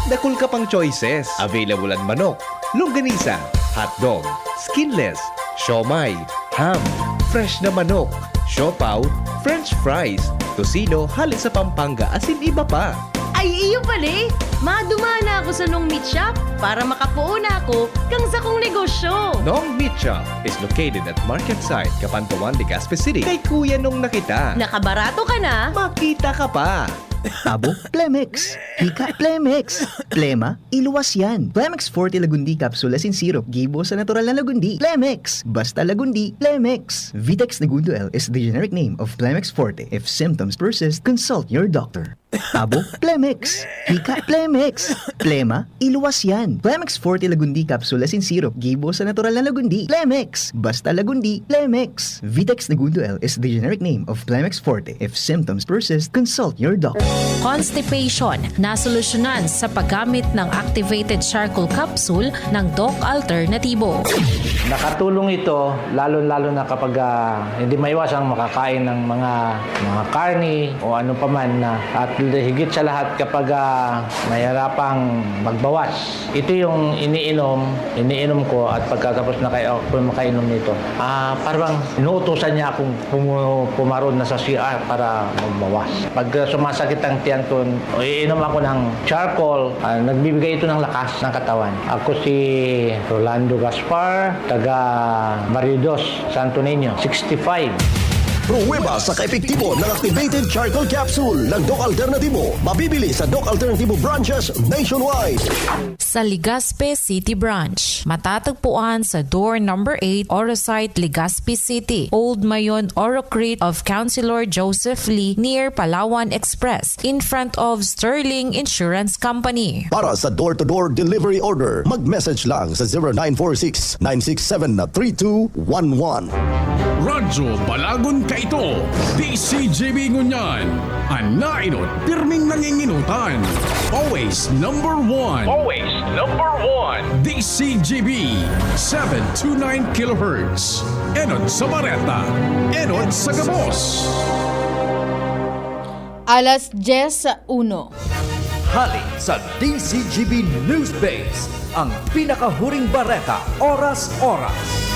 Dakul ka pang choices. Available an manok, longganisa, hotdog, skinless, siomai, ham, fresh na manok, siopaw, french fries, tocino hale sa Pampanga, asin iba pa. Ay, iyo pali! Madumana ako sa Nong Meat Shop para makapoon ako kan sakong negosyo. Nong Meat Shop is located at Market Site, Kapantawan, Legazpi City. Kay Kuya Nong na kita. Nakabarato ka na. Makita ka pa. Abo, Plemex. Hika, Plemex. Plema, iluwas yan. Plemex Forte Lagundi Capsule asin Syrup. Gibo sa natural na lagundi. Plemex. Basta lagundi, Plemex. Vitex Negundo L is the generic name of Plemex Forte. If symptoms persist, consult your doctor. Abo, Plemex. Hika, Plemex. Plema, iluwas yan. Plemex Forte Lagundi Capsule asin Syrup. Gibo sa natural na lagundi. Plemex. Basta lagundi, Plemex. Vitex Negundo L is the generic name of Plemex Forte. If symptoms persist, consult your doctor. Constipation, nasolusyonan sa paggamit ng activated charcoal capsule ng Doc Alternatibo. Nakatulong ito, lalo-lalo na kapag, ah, hindi maiwasang makakain ng mga, mga karne o ano pa man na, at higit sa lahat kapag, ah, mahirapang magbawas. Ito yung iniinom, iniinom ko at pagkatapos na kayo, ako makainom nito. Ah, parang inuutusan niya akong pumu-, pumaron na sa C R para magbawas. Pag, ah, sumasakit ang tiyan ko, iinom ako ng charcoal. Ah, nagbibigay ito ng lakas ng katawan. Ako si Rolando Gaspar, taga Maridos, Santo Niño, sixty-five. Pruweba sa kaepektibo ng activated charcoal capsule ng Doc Alternatibo. Mabibili sa Doc Alternatibo branches nationwide. Sa Legazpi City Branch, matatagpuan sa door number eight, Orosite, Legazpi City, Old Mayon, Orocrit of Councilor Joseph Lee, near Palawan Express, in front of Sterling Insurance Company. Para sa door-to-door delivery order, mag-message lang sa zero nine four six, nine six seven, three two one one. Radyo Balagon Kaito, D C G B ngunyan. An naenot, pirming nanginginutan. Always number one. Always number one. D C G B, seven two nine kilohertz. Enot sa bareta, enot sa gabos. Alas dyes uno. Hali sa D C G B Newsbase, ang pinakahuring bareta, oras-oras.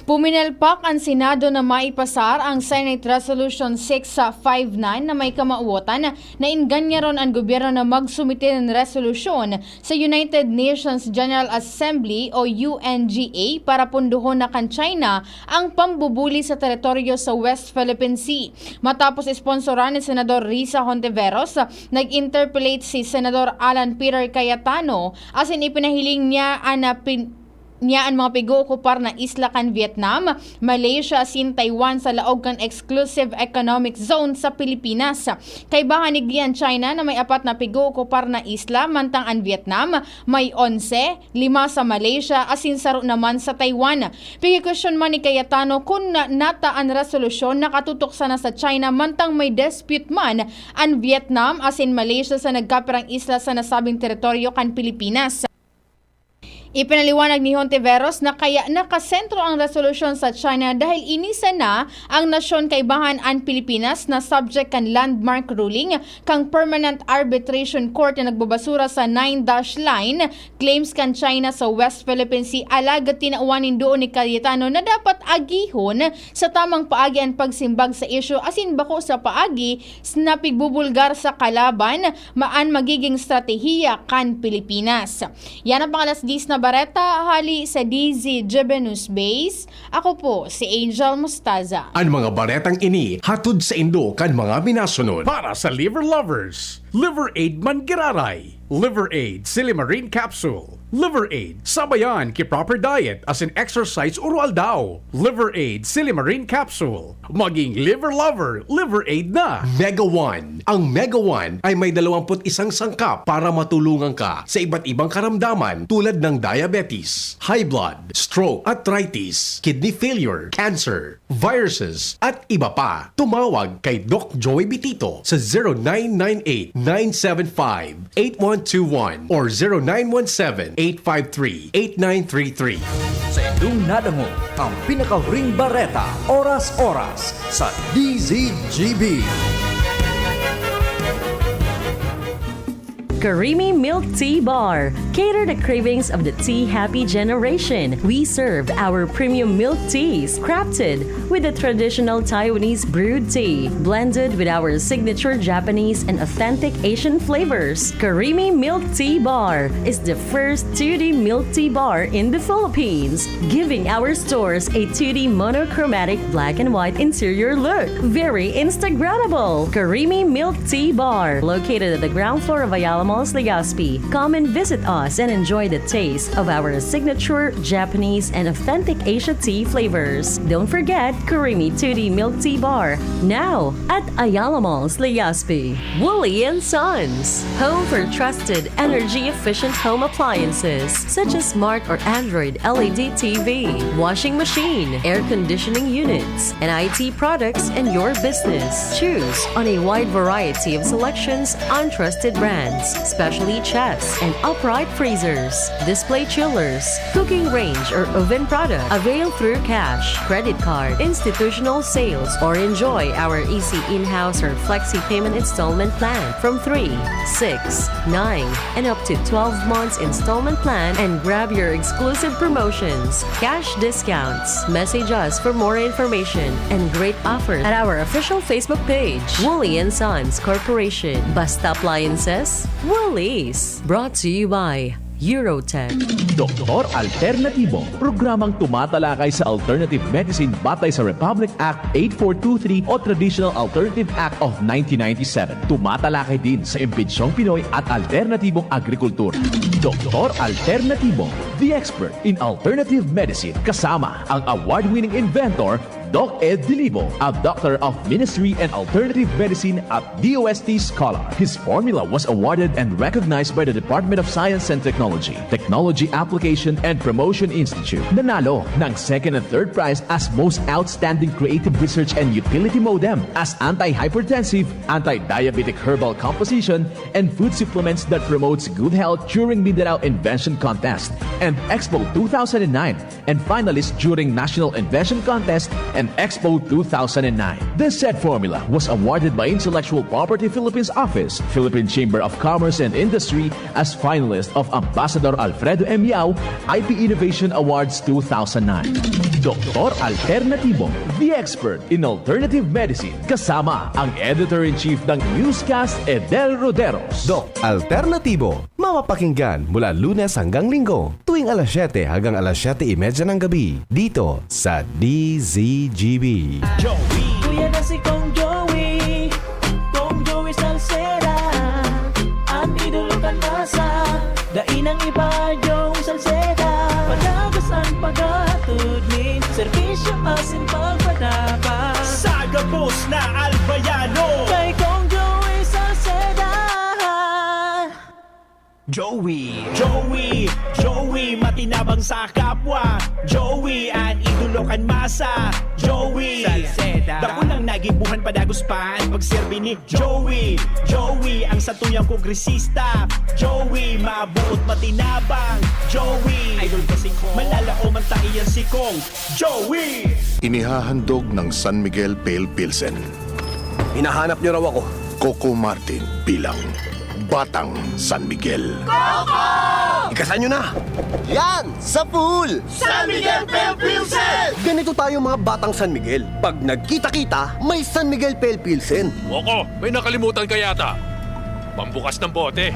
Puminalpak an Senado na maipasar ang Senate Resolution six five nine na may kamawotan na ingganyaron an gobyerno na magsumite nin resolusyon sa United Nations General Assembly o U N G A para pundohon na kan China ang pambubuli sa teritoryo sa West Philippine Sea. Matapos esponsoran ni Senador Risa Hontiveros, nag-interpellate si Senador Alan Peter Cayetano asin ipinahiling niya an, ah, pin-, niya an mga pig-ookupar na isla kan Vietnam, Malaysia asin Taiwan sa laog kan Exclusive Economic Zone sa Pilipinas. Kaibahan, igdi an China na may apat na pig-ookupar na isla, mantang an Vietnam may onse, lima sa Malaysia asin saro naman sa Taiwan. Pigikwestiyon man ni Cayetano kun na, nata an resolusyon nakatutok sana sa China, mantang may dispute man an Vietnam asin Malaysia sa nagkapirang isla sa nasabing teritoryo kan Pilipinas. Ipinaliwanag ni Hontiveros na kaya nakasentro ang resolusyon sa China dahil ini sana ang nasyon kaibahan an Pilipinas na subject kan landmark ruling kan Permanent Arbitration Court na nagbabasura sa Nine Dash Line claims kan China sa West Philippine Sea. Alagad tinawan nin duon ni Cayetano na dapat agihon sa tamang paagi an pagsimbag sa isyu asin bako sa paagi s-, na pigbubulgar sa kalaban, maan magiging estratehiya kan Pilipinas. Yan ang pang alas diyes na bareta hali sa D Z G B News Base. Ako po si Angel Mostaza. An mga baretang ini hatod saindo kan mga minasunod. Para sa liver lovers, Liver Aid man giraray. Liver Aid Silimarin Capsule. Liver Aid, sabayan ki proper diet asin exercise oro-aldaw. Liver Aid Silimarin Capsule. Maging liver lover, Liver Aid na! Mega One. Ang Mega One ay may dalawampu't isang sangkap para matulungan ka sa iba't ibang karamdaman tulad ng diabetes, high blood, stroke, arthritis, kidney failure, cancer, viruses, at iba pa. Tumawag kay Doc Joey Bitito sa zero nine nine eight, nine seven five, eight one two one or zero nine one seven, eight five three, eight nine three three. Sa indong nadangog ang pinakahuring bareta, oras-oras sa D Z G B. Karimi Milk Tea Bar. Cater the cravings of the tea happy generation. We serve our premium milk teas, crafted with the traditional Taiwanese brewed tea, blended with our signature Japanese and authentic Asian flavors. Karimi Milk Tea Bar is the first two D milk tea bar in the Philippines, giving our stores a two D monochromatic black and white interior look. Very Instagrammable! Karimi Milk Tea Bar, located at the ground floor of Ayala Malls, Legazpi. Come and visit us and enjoy the taste of our signature Japanese and authentic Asia tea flavors. Don't forget Karimi two D Milk Tea Bar, now at Ayala Malls, Legazpi. Woolly and Sons, home for trusted, energy-efficient home appliances such as smart or Android L E D T V, washing machine, air conditioning units, and I T products in your business. Choose on a wide variety of selections on trusted brands, specially chests and upright freezers, display chillers, cooking range or oven product. Avail through cash, credit card, institutional sales, or enjoy our easy in-house or flexi payment installment plan from three, six, nine, and up to twelve months installment plan and grab your exclusive promotions, cash discounts. Message us for more information and great offers at our official Facebook page, Woolly and Sons Corporation. Basta Appliances, Woolies. Brought to you by Eurotech. Doktor Alternatibo, programang tumatalakay sa alternative medicine batay sa Republic Act eight four two three o Traditional Alternative Act of nineteen ninety-seven. Tumatalakay din sa impensyong Pinoy at alternatibong agrikultura. Doktor Alternatibo, the expert in alternative medicine, kasama ang award-winning inventor, Doc Ed Dilibo, a Doctor of Ministry and Alternative Medicine at D O S T scholar. His formula was awarded and recognized by the Department of Science and Technology, Technology Application and Promotion Institute. Nanalo ng second and third prize as Most Outstanding Creative Research and Utility Modem as anti-hypertensive, anti-diabetic herbal composition, and food supplements that promotes good health during Mindanao Invention Contest and Expo two thousand nine, and finalist during National Invention Contest and Expo two thousand nine. The said formula was awarded by Intellectual Property Philippines Office, Philippine Chamber of Commerce and Industry as finalist of Ambassador Alfredo M. Yao I P Innovation Awards two thousand nine. Doktor Alternatibo, the expert in alternative medicine, kasama ang Editor-in-Chief ng Newscast, Edel Roderos. Dok Alternatibo, mapapakinggan mula Lunes hanggang Linggo, tuwing alas siyete hanggang alas siyete y media ng gabi, dito sa D Z G B. Kuya na si Kong Joey, Kong Joey Salceda, an idolo kan masa, dai nang iba, Joey Salceda. Padagas Asin pagpadaba. Sa gabos na Albayano. Kay Kong Joey Salceda. Joey, Joey, Joey, matinabang sa kapwa. Joey, an idolo kan masa. Joey, Salceda. Dakulang nagibuhan padagos pa an pagserbi ni Joey, Joey, ang satuyang kongresista. Joey, mabuot matinabang. Joey, idol ko si Kong. Malalaoman ta iyan si Kong. Joey! Inihahandog ng San Miguel Pale Pilsen. Hinahanap niyo raw ako. Coco Martin bilang Batang San Miguel. Ikasan niyo na! Yan! Sa pool! San Miguel Pale Pilsen! Ganito tayo, mga Batang San Miguel. Pag nagkita-kita, may San Miguel Pale Pilsen. Coco, may nakalimutan ka yata. Pambukas ng bote.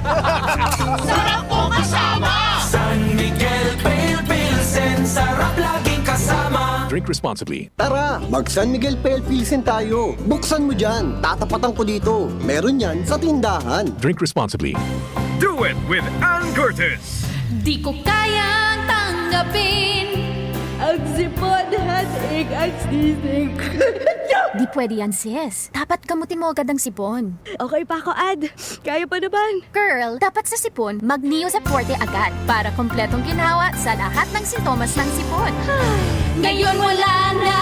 Sarap po kasama! San Miguel Pale Pilsen, sarap laging kasama. Drink responsibly. Tara, mag San Miguel Pale Pilsen tayo. Buksan mo dyan, tatapatan ko dito. Meron yan sa tindahan. Drink responsibly. Do it with Ann Curtis. Di ko kayang tanggapin ang sipon, headache, at sneezing. Di pwede yan, sis. Dapat gamutin mo agad ang sipon. Okay pa ako, Ad. Kaya pa naman. Girl, dapat sa sipon, mag Neosep Forte agad para kompletong ginhawa sa lahat ng sintomas ng sipon. Ngayon wala na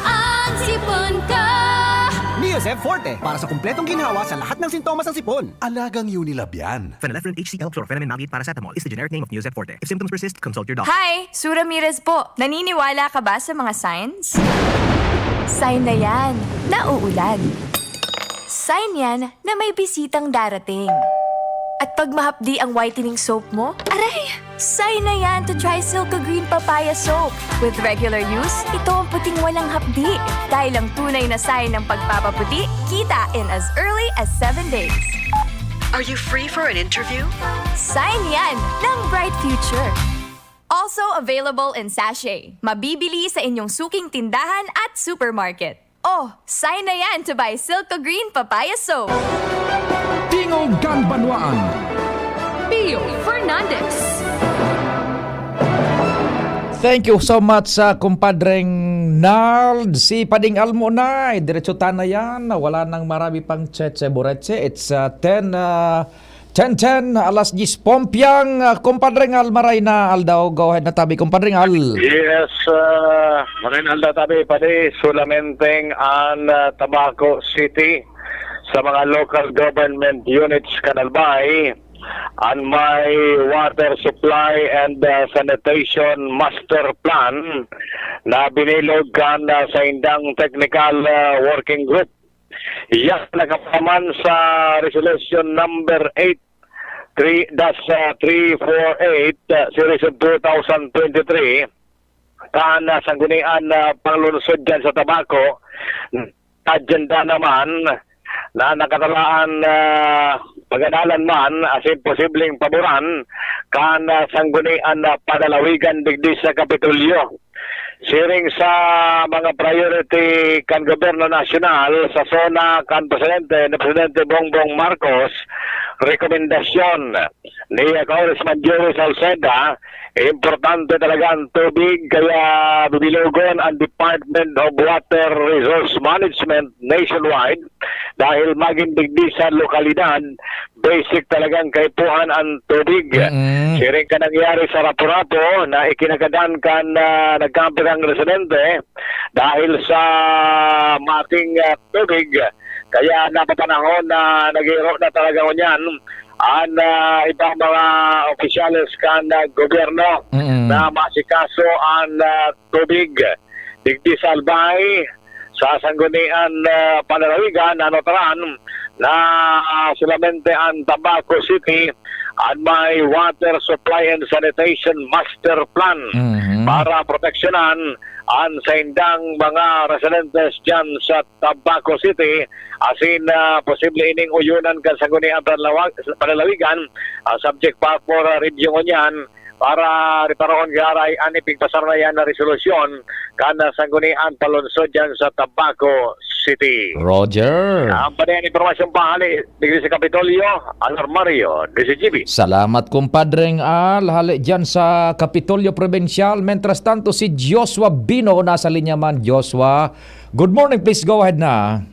ang sipon ko. Neosep Forte para sa kompletong ginhawa sa lahat ng sintomas ng sipon. Alagang Unilab yan. Phenylephrine H C L, chlorphenamine maleate, paracetamol is the generic name of Neosep Forte. If symptoms persist, consult your doctor. Hi! Sue Ramirez po. Naniniwala ka ba sa mga signs? Sign na yan. Nauulan. Sign yan na may bisitang darating. At pag mahapdi ang whitening soap mo, aray! Sign na yan to try Silka Green Papaya Soap. With regular use, ito ang puting walang hapdi. Dahil ang tunay na sign ng pagpapaputi, kita in as early as seven days. Are you free for an interview? Sign yan ng bright future. Also available in sachet. Mabibili sa inyong suking tindahan at supermarket. Oh, sign na yan to buy Silka Green Papaya Soap. Tingog kan Banwaan. Pio Fernandez. Thank you so much sa kumpadreng Nald. Si Pading Almo na, eh, diretso ta na yan. Wala nang marami pang cheche boreche. It's uh, ten, uh, ten ten, alas diyes pompyang. Uh, kumpadreng Al, maray na aldaw. Go ahead na tabi, kumpadreng Al. Yes, uh, maray na aldaw tabi, padi, sulamenteng an uh, Tabaco City sa mga local government units kan Albay, an may water supply and uh, sanitation master plan na binilog kan uh, sa indang technical uh, working group. Yan nakapaman sa resolution number eight, three dash three four eight, uh, series of two thousand twenty-three, kan uh, sanggunian na uh, panglunsod dyan sa Tabaco, agenda naman na nakatalaan na paganalan man asin posibleng paboran kan ah, sanggunian na panalawigan digdi sa Kapitolyo. Siring sa mga priority kan Gobyerno Nasyonal sa SONA kan Presidente ni Presidente Bongbong Marcos, rekomendasyon ni Congressman Joey Salceda, importante talaga ang tubig, kaya bibilugon ang Department of Water Resource Management nationwide dahil maging digdi sa lokalidad, basic talagang kaipuhan ang tubig. Mm. Siring ka nangyari sa Rapu-Rapu na ikinagadan kan ah, nagkampirang residente dahil sa mating ah, tubig. Kaya napapanahon na naghihiroon na talaga ngunyan ang ah, ibang mga opisyales kan ah, gobyerno Mm. na masikaso ang ah, tubig. Digdi sa Albay, sa sanggunian na panalawigan, nanotaran na ah, solamente ang Tabaco City an may Water Supply and Sanitation Master Plan Mhm. para proteksyonan an saindang mga residentes diyan sa Tabaco City. Asin ah, posible ining uyunan kan sanggunian panlawag, panlalawigan, ah, subject pa for ah, review ngunyan para riparohon garay an ipigpasar na yan na resolusyon kan ah, sanggunian palunsod dyan sa Tabaco City. Roger. Ang banayang impormasyong pahali, digdi sa Kapitolyo, Al Armario, D C G B. Salamat, kumpadreng Al. Hali dyan sa Kapitolyo Provincial. Mientras tanto, si Joshua Bino nasa linya man. Joshua, good morning. Please go ahead na.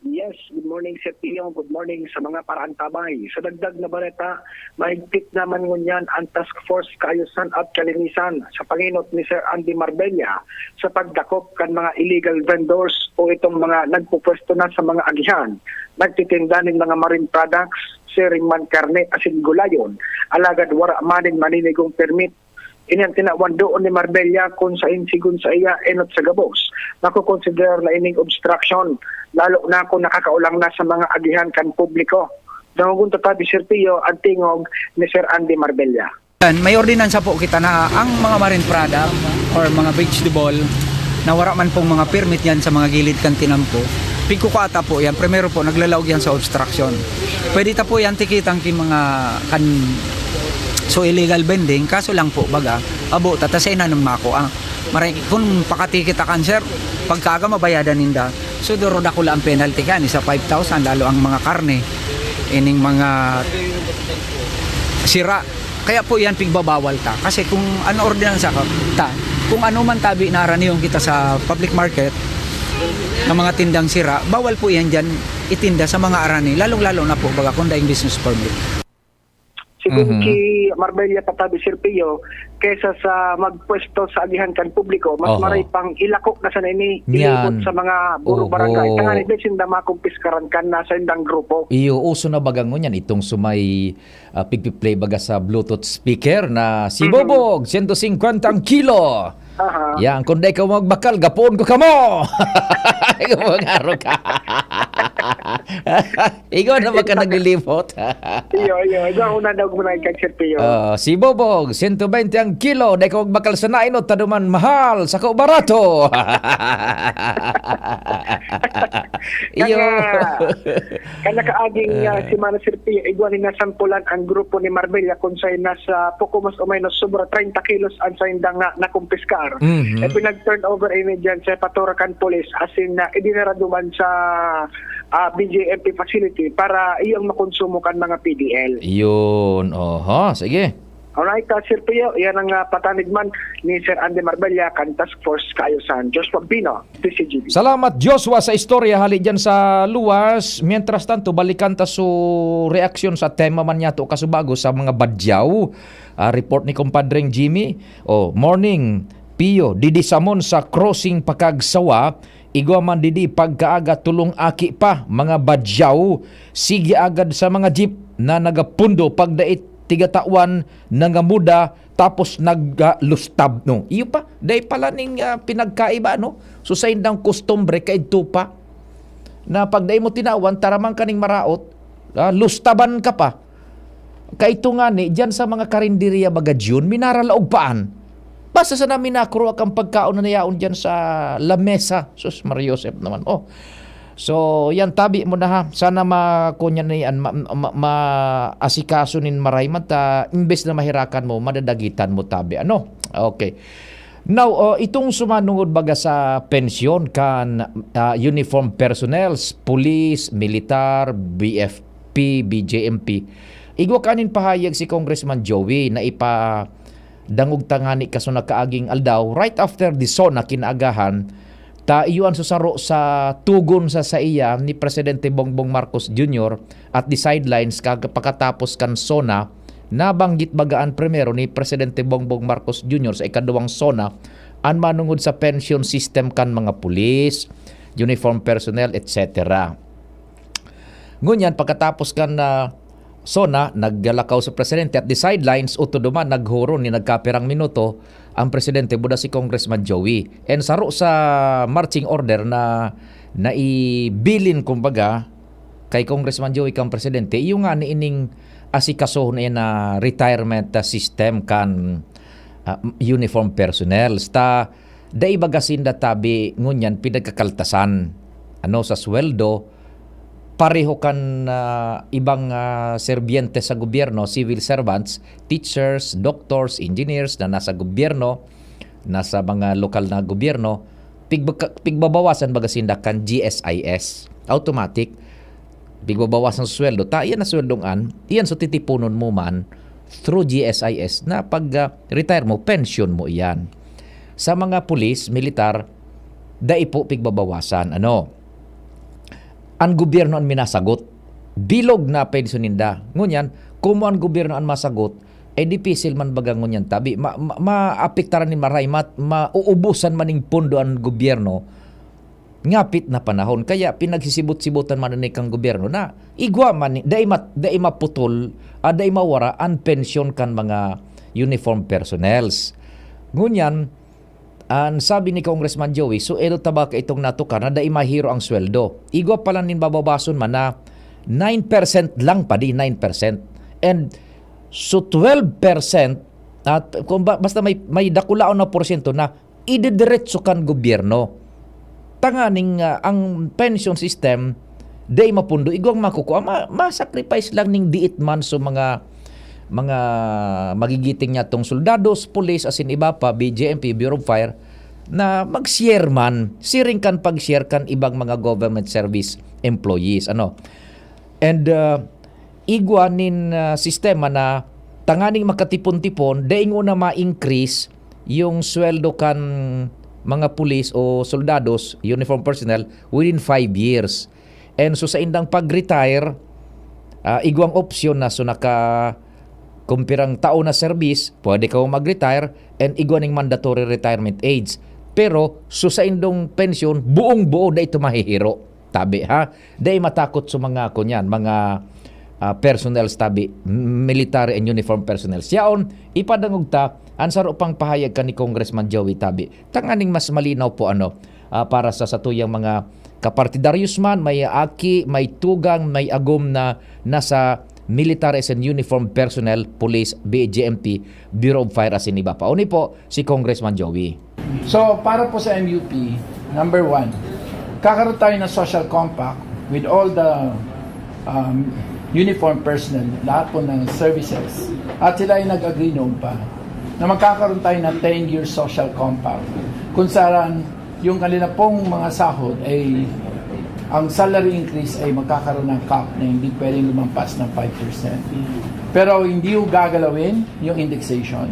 Yes, good morning, Sir Pio. Good morning sa mga paraantabay. Sa dagdag na baleta, mahigpit naman ngunyan ang Task Force Kaayusan at Kalinisan sa pangenot ni Sir Andy Marbella sa pagdakop kan mga illegal vendors o itong mga nagpupwesto na sa mga agihan, nagtitinda nin mga marine products, siring man karne asin gulayon, alagad wara man nin maninigong permit. Ini ang tinawan doon ni Marbella kun saen, sigon sa iya, enot sa gabos, makokonsiderar na ining obstruction, lalo na kun nakakaolang na sa mga agihan kan publiko. Dangogon ta tabi, Sir Pio, ang tingog ni Sir Andy Marbella. Yan, may ordinansa po kita na ang mga marine product or mga vegetable na wara man pong mga permit yan sa mga gilid kan tinampo, pigkukuha ta po yan. Primero po, naglalaog yan sa obstruction. Pwede ta po yan tikitang ki mga kan, so, illegal vending, kaso lang po, baga, abo ta, ta sa inanom mako, ah. Maray, kun pakati kita kan, sir, pagkaaga mabayadan ninda. So, duro dakula ang penalty kan, isa five thousand, lalo ang mga karne, ining mga sira. Kaya po yan, pigbabawal ta. Kasi kung ano ordinansa ka, ta, kung ano man tabi na araniyon kita sa public market, ng mga tindang sira, bawal po yan dyan itinda sa mga arani, lalong-lalo na po, baga, kung daing business permit. Sigon Mhm. ki Marbella pa tabi, Sir Pio, kesa sa magpwesto sa agihan kan publiko, mas Oho. maray pang ilako na sana ini, Yan. ilibot sa mga guro Oho. barangay. Tanganing di sinda makumpiskaran kan nasa indang grupo. Iyo, uso na baga ngunyan itong sumay, ah, pigpi-play baga sa Bluetooth speaker na si Mhm. Bobog, sento singkwenta ang kilo. Aha. Yan, kung di ka magbakal, gapoon ko kamo. Ikaw mangaro ka. Ikaw na ba ka naglilibot? Iyo, iyo. Ikaw una daw muna ikaw, Sir Pio. Ah, si Bobog, sento bente ang kilo. Di ka magbakal sa nainot, taduman mahal, sako barato. Iyo. Kaya, Kan nakaaging, ah, semana, Sir Pio, igwa ni nasampulan ang grupo ni Marbella kun saen nasa poko mas o menos sobra treinta kilos ang saindang na, nakumpiskar. Mhm. E pinag-turnover ini diyan sa patura kan pulis asin na idinara duman sa, ah, B J M P facility para iyang makonsumo kan mga P D L. Yun, oho, sige. Alright, ah, Sir Pio, yan ang, ah, patanid man ni Sir Andy Marbella kan Task Force Kaayusan. Joshua Bino, D C G B. Salamat, Joshua, sa istorya hali dyan sa luwas. Mientras tanto, balikan ta su reaksyon sa tema man niya to kasubago sa mga badyaw. Ah, report ni Kumpadreng Jimmy. Oh, morning, Pio. Didi Samon sa crossing Pakagsawa. Igwa man didi pagkaaga, tulong aki pa, mga badyaw. Sige agad sa mga jeep na nagapundo pagdait tigatawan, nangamuda, tapos naglustab, no? Iyo pa, dai pala ning, ah, pinagkaiba, no? So, sa indang kustumbre, kaidto pa, na pag dai mo tinawan, taraman ka ning maraot, ah, lustaban ka pa. Kaito ngani, diyan sa mga karinderya baga diyon, minaralaog paan. Basta sana minakuro kang pagkaon na nayaon diyan sa lamesa. Sus, Maria Josep naman. Oh. So, yan, tabi mo na ha. Sana ma-, kunyan na yan, ma-, ma-, maasikaso nin maray man ta, imbes na mahirakan mo, madadagitan mo tabi. Ano? Okay. Now, oh, itong sumanungod baga sa pensyon kan, ah, uniform personnel, police, militar, B F P, B J M P. Igwa kanin pahayag si Congressman Joey na ipadangog ta ngani kaso nakaaging aldaw, right after the SONA kinaagahan, ta iyo an susaro sa tugon sa saiya ni Presidente Bongbong Marcos Junior at the sidelines kag pakatapos kan SONA, nabanggit baga an primero ni Presidente Bongbong Marcos Junior sa ikaduwang SONA an manungod sa pension system kan mga pulis, uniform personnel, et cetera. Ngunyan, pagkatapos kan, ah, SONA, naglalakaw sa presidente at the sidelines, uto duman, naghuron ni nagkapirang minuto ang presidente, buda si Congressman Joey. And saro sa marching order na naibilin, kumbaga, kay Congressman Joey kang presidente, iyo ngani ining asikasohon na yan na retirement, ah, system kan, ah, uniform personnel. Ta, dai baga sinda tabi ngunyan pinagkakaltasan, ano, sa sweldo, pareho kan, ah, ibang, ah, serbiyente sa gobyerno, civil servants, teachers, doctors, engineers na nasa gobyerno, nasa mga lokal na gobyerno, pigba-, pigbabawasan baga sinda kan G S I S. Automatic. Pigbabawasan sa sweldo. Ta, iyan na sweldong an, iyan so titiponon mo man through G S I S na pag, ah, retire mo, pension mo iyan. Sa mga pulis, militar, dai po pigbabawasan. Ano? An gobyerno an minasagot. Bilog na pensyon ninda. Ngunyan, kung mo an gobyerno an masagot, eh, dipisil man baga ngunyan tabi. Ma-, ma-, maapektaran ni maray, mat-, mauubusan man ning pondo an gobyerno ngapit na panahon. Kaya pinagsisibot-sibotan man ini kan gobyerno na igwa man ni, dai mat-, dai maputol, ah, dai mawara an pensyon kan mga uniform personnels. Ngunyan, an sabi ni Congressman Joey, so edo ta ba ka itong natukar na dai mahiro ang sweldo. Igwa pa lang nin bababason man na nine percent lang pa di, nine percent. And so twelve percent, at kung ba, basta may, may dakulaon na porsyento na idediretso kan gobyerno. Tanganing, ah, ang pension system, dai mapundo, igwang makukua, ma-, ma-sacrifice lang ning diit man so mga, mga magigiting niya tong soldados, pulis, asin iba pa, B J M P, Bureau of Fire, na mag-share man, siring kan pag-share kan ibang mga government service employees, ano. And, ah, igwa nin, ah, sistema na tanganing makatipon-tipon, dai ngona ma-increase yung sweldo kan mga pulis o soldados, uniform personnel, within five years. And so, sa indang pag-retire, ah, igwang opsyon na, so, naka kumpirang taon na serbis, pwede ka mag-retire, and igwa ning mandatory retirement age. Pero, so, sa indong pensyon, buong-buo, dai ito mahihiro. Tabi, ha? Dai matakot sa mga, kunyan, mga, ah, personnel tabi, m-, military and uniform personnel. Yaon, ipadangog ta, ang saro pang pahayag kan ni Congressman Joey tabi. Tanganing mas malinaw po, ano, ah, para sa satuyang mga kapartidaryos man, may aki, may tugang, may agom na nasa military and uniform personnel, police, B J M P, Bureau of Fire, asin iba pa. Uni po, si Congressman Joey. So, para po sa M U P, number one, kakaroon tayo ng social compact with all the, um, uniform personnel, lahat po ng services. At sila ay nag-agree noon pa na magkakaroon tayo ng ten-year social compact kung saan yung kanila pong mga sahod ay, ang salary increase ay magkakaroon ng cap na hindi pwedeng lumampas ng five percent. Pero hindi yung gagalawin yung indexation,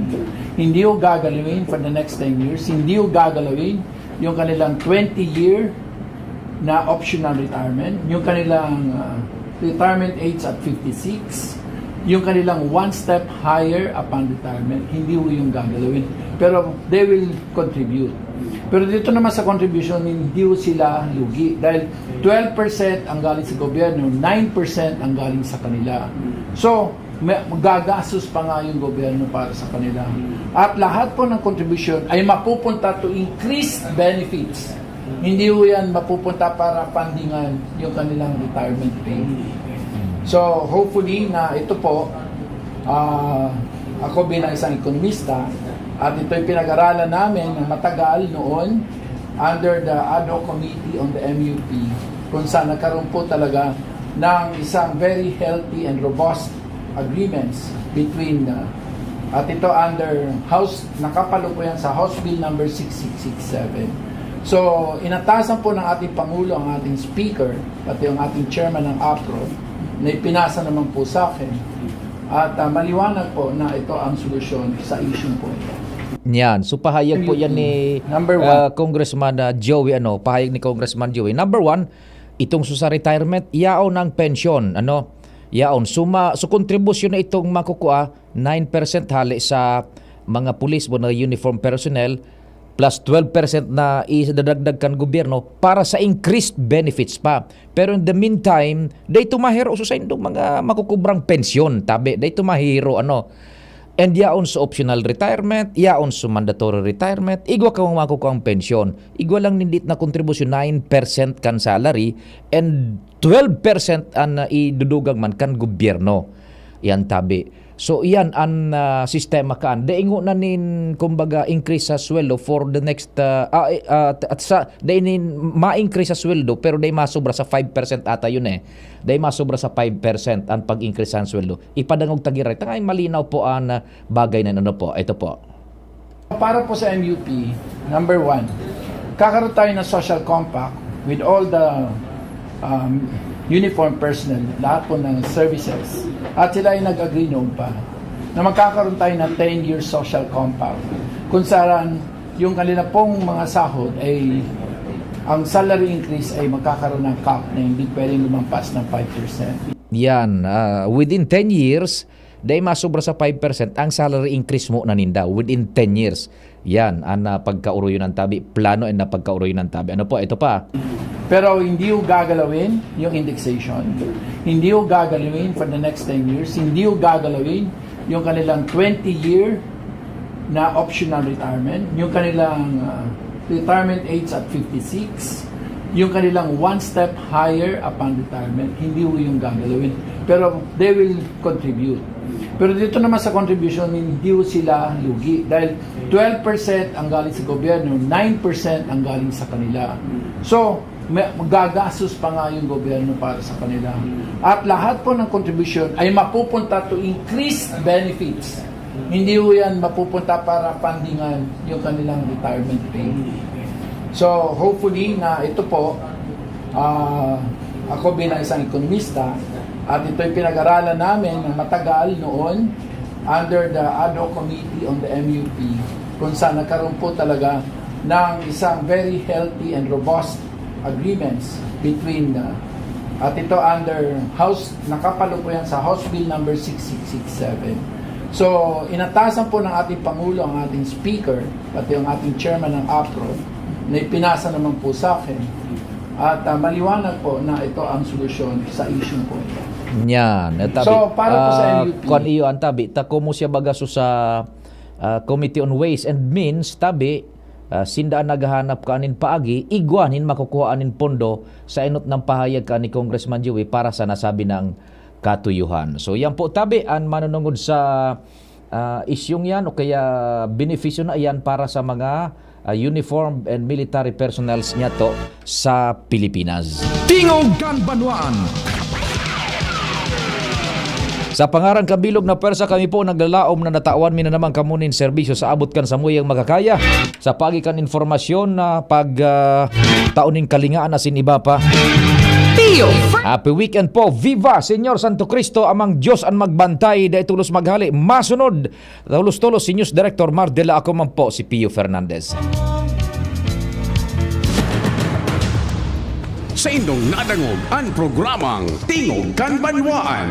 hindi yung gagalawin for the next ten years, hindi yung gagalawin yung kanilang twenty-year na optional retirement, yung kanilang, ah, retirement age at fifty-six, yung kanilang one step higher upon retirement, hindi ho yung gagalawin. Pero they will contribute. Pero dito naman sa contribution, hindi ho sila lugi. Dahil twelve percent ang galing sa gobyerno, nine percent ang galing sa kanila. So, may, gagastos pa nga yung gobyerno para sa kanila. At lahat po ng contribution ay mapupunta to increased benefits. Hindi ho yan mapupunta para fundingan yung kanilang retirement pay. So, hopefully na ito po, ah, ako bilang isang ekonomista, at ito'y pinag-aralan namin na matagal noon under the ad hoc committee on the M U P, kung saan nagkaroon po talaga ng isang very healthy and robust agreements between, uh, at ito under House, nakapalo po yan sa House Bill number six six six seven. So, inatasan po ng ating Pangulo ang ating Speaker, pati ang ating Chairman ng APRO, na ipinasa naman po sa akin. At, uh, maliwanag po na ito ang solusyon sa issue po ito. Yan. So, pahayag po yan ni, number one, uh, Congressman, uh, Joey, ano, pahayag ni Congressman Joey. Number one, itong so sa retirement, yaon ang pensyon, ano? Yaon. So, ma-, so kontribusyon na itong makukua, nine percent hali sa mga pulis o mga uniform personnel, plus twelve percent na idadagdag kan gobyerno para sa increased benefits pa. Pero in the meantime, dai ito mahiro sa indong mga makukubrang pensyon, tabi, dai ito mahiro, ano. And yaon sa optional retirement, yaon sa mandatory retirement, igwa ka mga makukuha ang pensyon. Igwa lang nindit na kontribusyon, nine percent kan salary, and twelve percent an, ah, idudugang man kan gobyerno. Yan tabi. So, iyan an, ah, sistema kaan. Dai ngona nin, kumbaga, increase sa sweldo for the next, ah, ah, eh, ah, at, at sa, dai nin ma-increase sa sweldo, pero dai masobra sa five percent ata yun eh. Dai masobra sa five percent ang pag-increase sa sweldo. Ipadangog ta giraray. Tangay malinaw po an, ah, bagay na ano po. Ito po. Para po sa M U P, number one, Kakaroon tayo ng social compact with all the um, uniform personnel, lahat po ng services. At sila ay nag-agree noon pa na magkakaroon tayo ng ten-year social compact kung saan yung kanila pong mga sahod ay ang salary increase ay magkakaroon ng cap na hindi pwedeng lumampas ng five percent. Yan, ah, within ten years, dai masobra sa five percent ang salary increase mo na ninda within ten years. Yan, ang napagkaoroyon ng tabi, plano and napagkaoroyon ng tabi. Ano po, ito pa? Pero hindi ko gagalawin yung indexation. Hindi ko gagalawin for the next ten years. Hindi ko gagalawin yung kanilang twenty-year na optional retirement, yung kanilang uh, retirement age at fifty-six, yung kanilang one step higher upon retirement, hindi ko yung gagalawin. Pero they will contribute. Pero dito naman sa contribution, hindi ko sila lugi. Dahil twelve percent ang galing sa gobyerno, nine percent ang galing sa kanila. So, may, gagastos pa nga yung gobyerno para sa kanila. At lahat po ng contribution ay mapupunta to increased benefits. Hindi po yan mapupunta para fundingan yung kanilang retirement pay. So, hopefully na ito po, uh, ako bilang isang ekonomista, at ito'y pinag-aralan namin na matagal noon under the ad hoc committee on the M U P, kung saan nagkaroon po talaga ng isang very healthy and robust agreements between uh, at ito under House, nakapalo po yan sa House Bill number six six six seven. So, inatasan po ng ating Pangulo ang ating Speaker, pati ang ating Chairman ng APRO, na ipinasa naman po sa akin. At uh, maliwanag po na ito ang solusyon sa issue po ito. Yan, tabi. So, para po sa M U P. Kung iyo ang tabi, tako mo siya bagaso sa uh, Committee on Ways and Means, tabi, uh, sinda ang naghahanap ka anin paagi, igwa nin makukuha anin pondo sa enot na pahayag kan ni Congressman Joey para sa nasabi nang katuyuhan. So, yan po, tabi, ang manunungod sa uh, isyung yan o kaya benepisyo na yan para sa mga uh, uniformed and military personnels niyato sa Pilipinas. Tingog kan Banwaan. Sa pangaran kan bilog na pwersa, kami po naglalaom na natawan mi na naman kamo nin serbisyo sa abot kan samuyang makakaya. Sa paagi kan informasyon na pag, ah, taon nin kalingaan asin iba pa. Pio. Happy weekend po. Viva Señor Santo Cristo, Amang Diyos an magbantay. Dai tolos maghale. Masunod, tolos-tolos si News Director Mar de la, ako man po si Pio Fernandez. Sa indong nadangog an programang Tingog kan Banwaan.